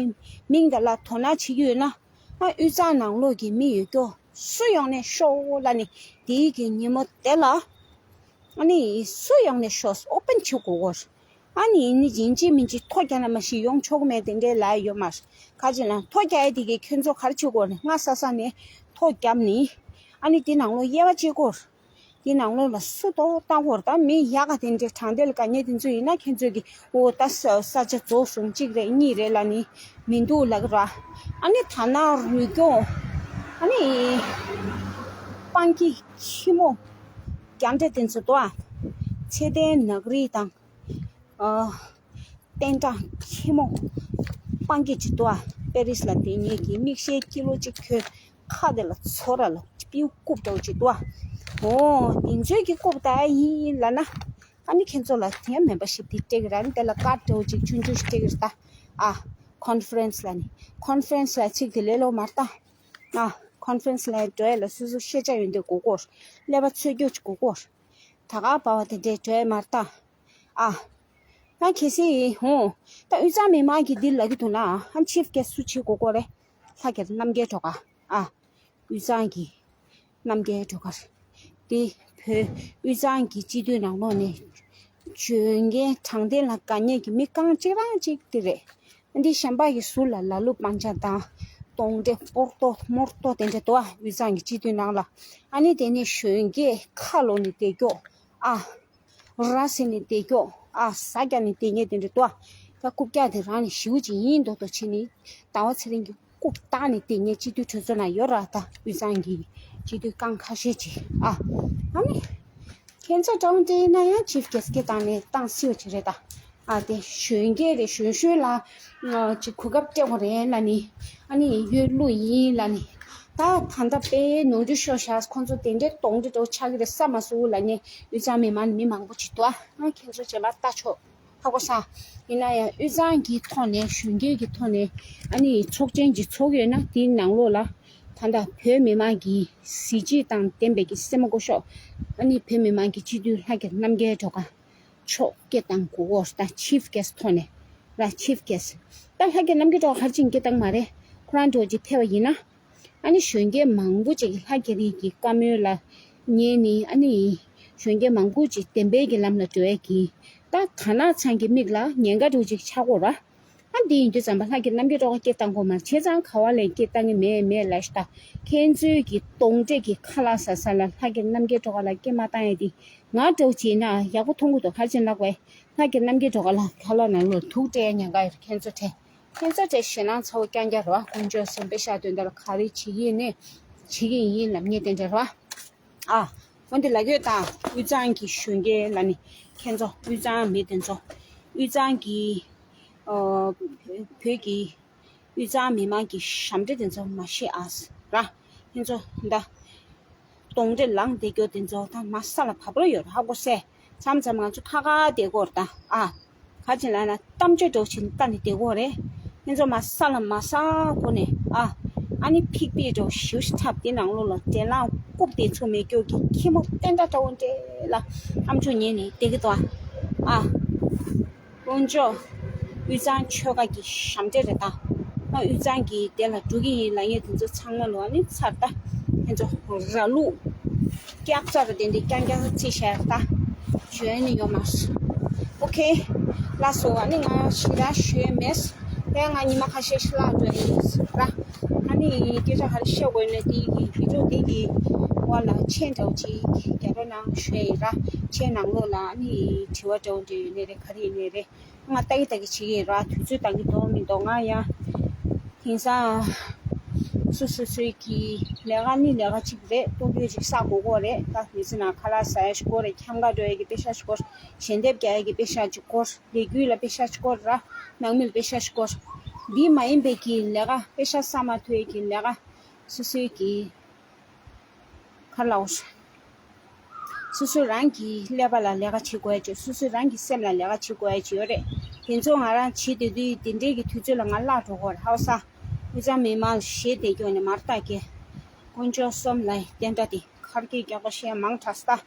མིང་དེ་ལ་དོ་སྣང་བྱེད་ཀྱི་ཡོད་ན། ཨ་དབུས་གཙང་ནང་ལོགས་ཀྱི་མི་ཡོད་རྒྱུ་སུ་ཡོང་ནས་ཤོག་ལབ་ནས་དེའི་གི་ཉིན་མོ་དེ་ལ། ཨ་ནི་སུ་ཡོང་ནས་ཤོག་ཨོ་པན་བྱེད་དགོས་གོ། ཨ་ནི་ཡིན་ནི་ཡིན་གཅིག་མིན་གཅིག་ཐོ་རྒྱག་ན་མ་གཞི་ཡོང་ཆོག་མེད་དེ་འདྲའི་ལ་ཡོད་མ་རེད། ག་ཅི་ལ་ཐོ་རྒྱག་ཡ་དེ་གའི་ཁྱོད་ཚོ་ག་རེ་བྱེད་དགོས་ནི། སྔ་ས་ས་ནས་ཐོ་རྒྱབ་ནི། ཨ་ནི་དེ་ནང་ལོ་དབྱེ་བ་ཕྱེ་དགོས། དེ་ནང་ལོ་ལ་སུ་ཏོ་ལྟ་དགོས་རེད། ད་མི་ཡག་ག་དེ་འདྲའི་དྲང་བདེན་ལ་དགའ་ཉེ་དེ་ཚོ་ཡིན་ན་ཁྱེད་ཚོས་ཀྱི་འོ་ད་ས་ས་ཆ་རྫོགས་སོང་གཅིག་རེད་གཉིས་རེད་ལ་ནི་མི་འདུག་ལ་གི་ར། ཨ་ནི་ཐ་ན་རུས་སྐྱོང་། ཨ་ནི་སྤང་གི་ཁྱི་མོ་རྒྱ་འདྲེ་དེ་ཚོ་ཏོ་ཨ། ཚེ་བརྟན་ནག་རིས་དང་། ཨ། བསྟན་དགྲ་ཆེན་མོ་སྤང་གི་ཅིག་ཏུ་ཨ། པེ་རིས་ལ་དེ་ཉིད་ཀྱི་མིག་ཤེལ་སྐྱིད་ལོ་གཅིག་ཁྱོད་ཁ་དེ་ལ་ཚོ་ར་ལ་པིའུ་རྐུབ་འདྲ་བོ་ཅིག་ཏུ་ཨ། འོ་དེ་ཚོའི་གི་རྐུབ་ད་ཡིན་ལ་ན། ཨ་ནི་ཁྱེད་ཚོ་ལ་དེ་མེམ་བར་ཤིབ་དེ་སྤྲད་གི་ར་ནི་དེ་ལ་ཀར་འདྲ་བོ་ཅིག་ཆུང་ཆུང་ཞིག་སྤྲད་གི་ར་ད། ཨ། ཁོན་ཧྥ་རན་སི་ལ་ནི་ཁོན་ཧྥ་རན་སི་ལ་ཚིག་དེ་ལས་ལོ་མར་ད། ཨ། ཁོན་ཧྥ་རན་སི་ལ་འགྲོ་ཡ་ལ་སོ་སོ་ཤེས་བྱ་ཡོད་འདོད་དགོས་གོ། ཀླད་པ་འཚོལ་རྒྱུ་ཅིག་དགོས་གོ། ད་ག་བ་བ་དེ་འདྲས་འགྲོ་ཡ་མར་ད། ཨ། ད་གལ་སྲིད་ཧོ། ད་དབུས་གཙང་མི་མང་གིས་འདི་ལབ་ཀྱི་འདུག་ན་ཨ་ཆིཕ་གེ་སུ་བྱེད་དགོས་གོ་རེད། ལྷ་རྒྱལ་རྣམ་རྒྱལ་སྒྲོལ་དཀར། ཨ། དབུས་གཙང་གི་རྣམ་རྒྱལ་སྒྲོལ་དཀར། དེ་བོད་དབུས་གཙང་གི་སྤྱི་འཐུས་ནང་ལོགས་ནས་གྱོད་འགན་དྲང་བདེན་ལ་དགའ་ཉེ་གི་མི་རྐང་གཅིག་རང་གཅིག་དེ་རེད། འདི་གཞན་པ་ཡི་ཟུར་ལ་ལ་ལུ་སྤང་བྱ་དང་། གཏོང་འདྲེ་སྤོར་ཏོ་མོར་ཏོ་དེ་འདྲ་འདུག་ཨ། དབུས་གཙང་གི་སྤྱི་འཐུས་ནང་ལ། ཨ་ནི་དེ་ནས་གཞོན་སྐྱེས་ཁ་ལོ་ནས་བསྡད་ཀྱོག་ཨ། ར་ཟེར་ནས་བསྡད་ཀྱོག་ཨ། ཟ་རྒྱ་ནས་བསྡད་ཉེ་དེ་འདྲ་འདུག་ཨ། ད་རྐུབ་བཀྱག་དེ་རང་ནས་ཞིའུ་ཅིག་ཡིན་མདོག་མདོག་བྱེད་ནི། ཟླ་བ་ཚེ་རིང་གི་རྐུབ་བཏགས་ནས་བསྡད་ཉེ་སྤྱི་འཐུས་གྲོས་ཚོགས་ནང་ཡོད་ར། ད་དབུས་གཙང་གི་སྤྱི་འཐུས་རྐང་ཁ་ཤས་ཅིག་ཨ། ཨ་ནི། ཁྱེད་ཚོ་གྲོང་སྡེ་ན་ཡང་ཆིཕ་གེ་སི་གི་སྟེང་ནས་བཏང་སྲིད་པ་ཅིག་རེད་ད། ཨ་དེ་གཞོན་སྐྱེས་རེད། གཞོན་གཞོན་ལ་ཅིག་གོ་སྐབས་སྤྲད་དགོས་རེད་ལ་ནི། ཨ་ནི་གཡོ་ལུགས་ཡིན་ལ་ནི། ད་ད་ལྟ་དཔེ་ནོར་འཁྲུལ་ཤོར་ཤག་ཁོང་ཚོ་དེ་འདྲའི་གདོང་འདྲེ་འདྲ་བོ་ཆགས་ཀྱི་རེད་བསམ་མ་སོང་ལ་ནི། དབུས་གཙང་མི་མང་ནི་མི་མང་པོ་ཅིག་འདུག་ཨ། ཁྱེད་ཚོ་རྗེས་མ་ལྟ་ཆོག་ཧ་གོ་སོང་། ཡིན་ན་ཡང་དབུས་གཙང་གི་ཐོག་ནས་གཞོན་སྐྱེས་ཀྱི་ཐོག་ནས་ཨ་ནི་ཚོགས་ཆེན་ཅིག་ཚོགས་ཡོད་ན་དེའི་ནང་ལོགས་ལ། ད་ལྟ་བོད་མི་མང་གི་གཟི་བརྗིད་དང་ལྡན་པའི་གི་སེམས་མ་སྒོ་ཤོག་ཨ་ནི་བོད་མི་མང་གི་སྤྱི་འཐུས་ལྷ་རྒྱལ་རྣམ་རྒྱལ་སྒྲོལ་དཀར་མཆོག་སྐད་བཏང་དགོས་ཀོ་ད་ཆིཕ་གེ་སི་ཐོག་ནས་ར། ཆིཕ་གེ་སི་ད་ལྷ་རྒྱལ་རྣམ་རྒྱལ་སྒྲོལ་དཀར་ག་རེ་བྱས་ནས་སྐད་བཏང་མ་རེད། ཁོ་རང་འགྲོ་ཅིག་ཕེབས་པ་ཡིན་ན། ཨ་ནི་གཞོན་སྐྱེས་མང་པོ་ཅིག་གིས་ལྷ་རྒྱལ་རིགས་ཀྱི་བཀའ་མོལ་ལ་ཉན་ནས་ཨ་ནི་གཞོན་སྐྱེས་མང་པོ་ཅིག་བདེན་པའི་གི་ལམ་ལ་འགྲོ་ཡས་ཀྱི་ད་དར་ནག་ཚང་གི་མིག་ལ་ཉེན་ཁ་འདྲ་བོ་ཅིག་ཆགས་ཀོ་ར། ཨ་འདི་ཡིན་དུས་ཙམ་པ་ལྷ་རྒྱལ་རྣམ་རྒྱལ་སྒྲོལ་དཀར་སྐད་བཏང་དགོས་མ་རེད། བྱས་ཙང་ག་བ་ལས་སྐད་བཏང་གི་མེད་མེད་ལབ་ཤི་ད། ཁྱེད་ཚོའི་གི་གདོན་འདྲེ་གི་ཁ་ལག་ཟ་ས་ལ་ལྷ་རྒྱལ་རྣམ་རྒྱལ་སྒྲོལ་དཀར་ལ་སྐད་མ་བཏང་ཡས་འདི་ང་འདྲ་བོ་བྱས་ན་ཡག་པོ་མཐོང་གི་འདུག་ག་རེ་བྱས་ན་ལབ་པས་ལྷ་རྒྱལ་རྣམ་རྒྱལ་སྒྲོལ་དཀར་ལ་ཁ་ལག་ནང་ལོགས་དུག་སྤྲད་ཡས་ཉེན་ཁ་ཡོད་རེད། ཁྱེད་ཚོ་དྲན། ཁྱེད་ཚོ་དྲན་ཞེད་སྣང་ཚ་བོ་རྐྱང་རྐྱང་རེད་བ། དཀོན་མཆོག་གསུམ་པེ་ཤག་དོན་དག་ལ་ག་རེ་བྱེད་ཀྱི་ཡིན་ནས་བྱེད་ཀྱི་ཡིན་ལབ་མཁན་དེ་འདྲ་རེད་བ། ཨ། འོན་ཏེ་ལབ་ཡོད་ད། དབུས་གཙང་གི་གཞོན་སྐྱེས་ལ་ནི་ཁྱེད་ཚོ་དབུས་གཙང་མི་དེ་ཚོ། དབུས་གཙང་གི། ཨོ། བོད་ཀྱི་དབུས་གཙང་མི་མང་གི་ཞབས་འདྲེན་དེ་ཚོ་མ་ཤེས་ཨ་ར། ཁྱེད་ཚོ་ད་གདོན་འདྲེ་ལངས་བསྡད་རྒྱུ་དེ་ཚོ་ད་མ་ས་ལ་བབས་རོགས་ཡོད་ར། ཧ་གོ་སོང་། མཚམས་མཚམས་ང་ཚོ་ཁ་ཁ་བསྡད་ཀྱི་ཡོད་རེད་ད། ཨ། ག་ཅི་ལབ་ན་གཏམ་བརྗོད་འདྲ་བོ་བྱས་ནས་བལྟས་ནས་བསྡད་ཀྱི་ཡོད་རེད། ཁྱེད་ཚོ་མ་ས་ལ་མ་ས་གོ་ནས་ཨ། ཨ་ནི་ཕིག་ཕིག་འདྲ་བོ་ཞེ་པོ་ཞིག་འཁྲབ། དེ་ནང་ལོགས་ལ་དྲན་ལམ་རྐུབ་སྟེ་ཚུགས་མེད་རྒྱུ་གི་ཁྱི་མོ་བསྟན་དགྲ་འདྲ་བོ་འདྲ་ལ་ཨ་མཆོག་ཉན་ནས་བསྡད་ཀྱི་འདུག་ཨ། ཨ། དཀོན་མཆོག་དབུས་གཙང་ཆོལ་ཁ་གི་ཞབས་འདྲེན་རེད་ད། ང་དབུས་གཙང་གི་དེ་ལ་འགྲོ་གི་ཡིན་ལབ་མཁན་དེ་ཚོ་ཚང་མ་ལོ་ཨ་ནི་ཚར་ད། ཁྱེད་ཚོ་ར་ལུག་སྐྱག་རྩ་རུ་དེ་འདྲའི་རྐྱང་རྐྱང་རྩིས་བྱས་ད། ཞུ་ཡ་ནི་ཡོད་མ་རེད། ཨོ་ཁེ། ལགས་སོ། ཨ་ནི་ང་ཞེ་དྲག་ཞུ་ཡ་མེད། དེ་ང་ཉི་མ་ཁ་ཤས་ཤིག་ལྷག་འགྲོ་ཡ་ཡིན་ར། ཨ་ནི་སྐད་ཆ་ག་རེ་བཤད་དགོས་ན་དེ་གི་བི་ཌིའོ་དེ་གི་འོག་ལ་མཆན་འདྲ་བོ་ཅིག་རྒྱག་རོགས་གནང་ཞུ་ཡ་ཡིན་ར། མཆན་ནང་ལོགས་ལ་ཨ་ནི་དྲི་བ་འདྲ་བོ་འདྲ་ཡོད་ནའི་རེད། ག་རེ་ཡིན་ནའི་རེད། ང་ལྟ་གི་ལྟ་གི་བྱེད་ཀྱི་ར། དུས་ཚོད་འདང་གི་འདུག་མི་འདུག་ང་ཡང་དེང་སང་སོ་སོ་སོའི་གི་ལས་ཀ་ནི་ལས་ཀ་གཅིག་རེད། གཏོང་རྒྱུ་ཅིག་བསགས་དགོས་ཀྱི་རེད། ད་མི་ཚེ་ནང་ཁ་ལག་ཟ་ཡ་ཞིག་དགོས་རེད། འཁྱམ་ག་འགྲོ་ཡ་གི་པེ་ཤག་ཞིག་དགོས། ཞལ་འདེབས་རྒྱག་ཡ་གི་པེ་ཤག་ཅིག་དགོས། ལས་འགུལ་ལ་པེ་ཤག་ཅིག་དགོས་ར། ནང་མི་ལ་པེ་ཤག་ཅིག་དགོས། འདི་མ་ཡིན་པའི་གི་ལས་ཀ་པེ་ཤག་བསགས་མ་ཐུབ་ཡ་གི་ལས་ཀ་སོ་སོའི་གི་ག་རེ་ལབ་དགོས་རེད། སོ་སོ་རང་གི་ཀླད་པ་ལ་ལས་ཀ་བྱེད་དགོས་ཡ་ཅིག་སོ་སོ་རང་གི་སེམས་ལ་ལས་ཀ་བྱེད་དགོས་ཡ་ཅིག་ཡོད་རེད། དེ་ཚོ་ང་རང་བྱེད་བསྡད་དུས་དེ་འདྲའི་གི་དུས་ཚོད་ལ་ང་བརླག་འགྲོ་གི་ཡོད་རེད། ཧ་གོ་སོང་། དབུས་གཙང་མི་མང་ལ་ཞེད་བསྡད་རྒྱུ་ནི་མ་རེད་ད། ཀྱེ། དཀོན་མཆོག་གསུམ་ལ་བསྟན་དགྲ་དེ་ཁར་སྐད་རྒྱག་པ་བཤད་མང་དྲགས་ད།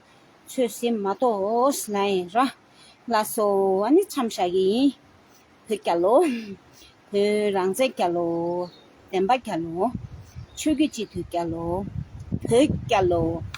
ཚོད་ཟིན་མ་གཏོགས་ལ་ཡིན་ར། ལགས་སོ། ཨ་ནི་མཚམས་བཞག་གི་ཡིན། བོད་རྒྱལ་ལོ། བོད་རང་བཙན་རྒྱལ་ལོ། བདེན་པ་རྒྱལ་ལོ། ཆོས་བརྒྱུད་སྤྱི་འཐུས་རྒྱལ་ལོ། བོད་རྒྱལ་ལོ།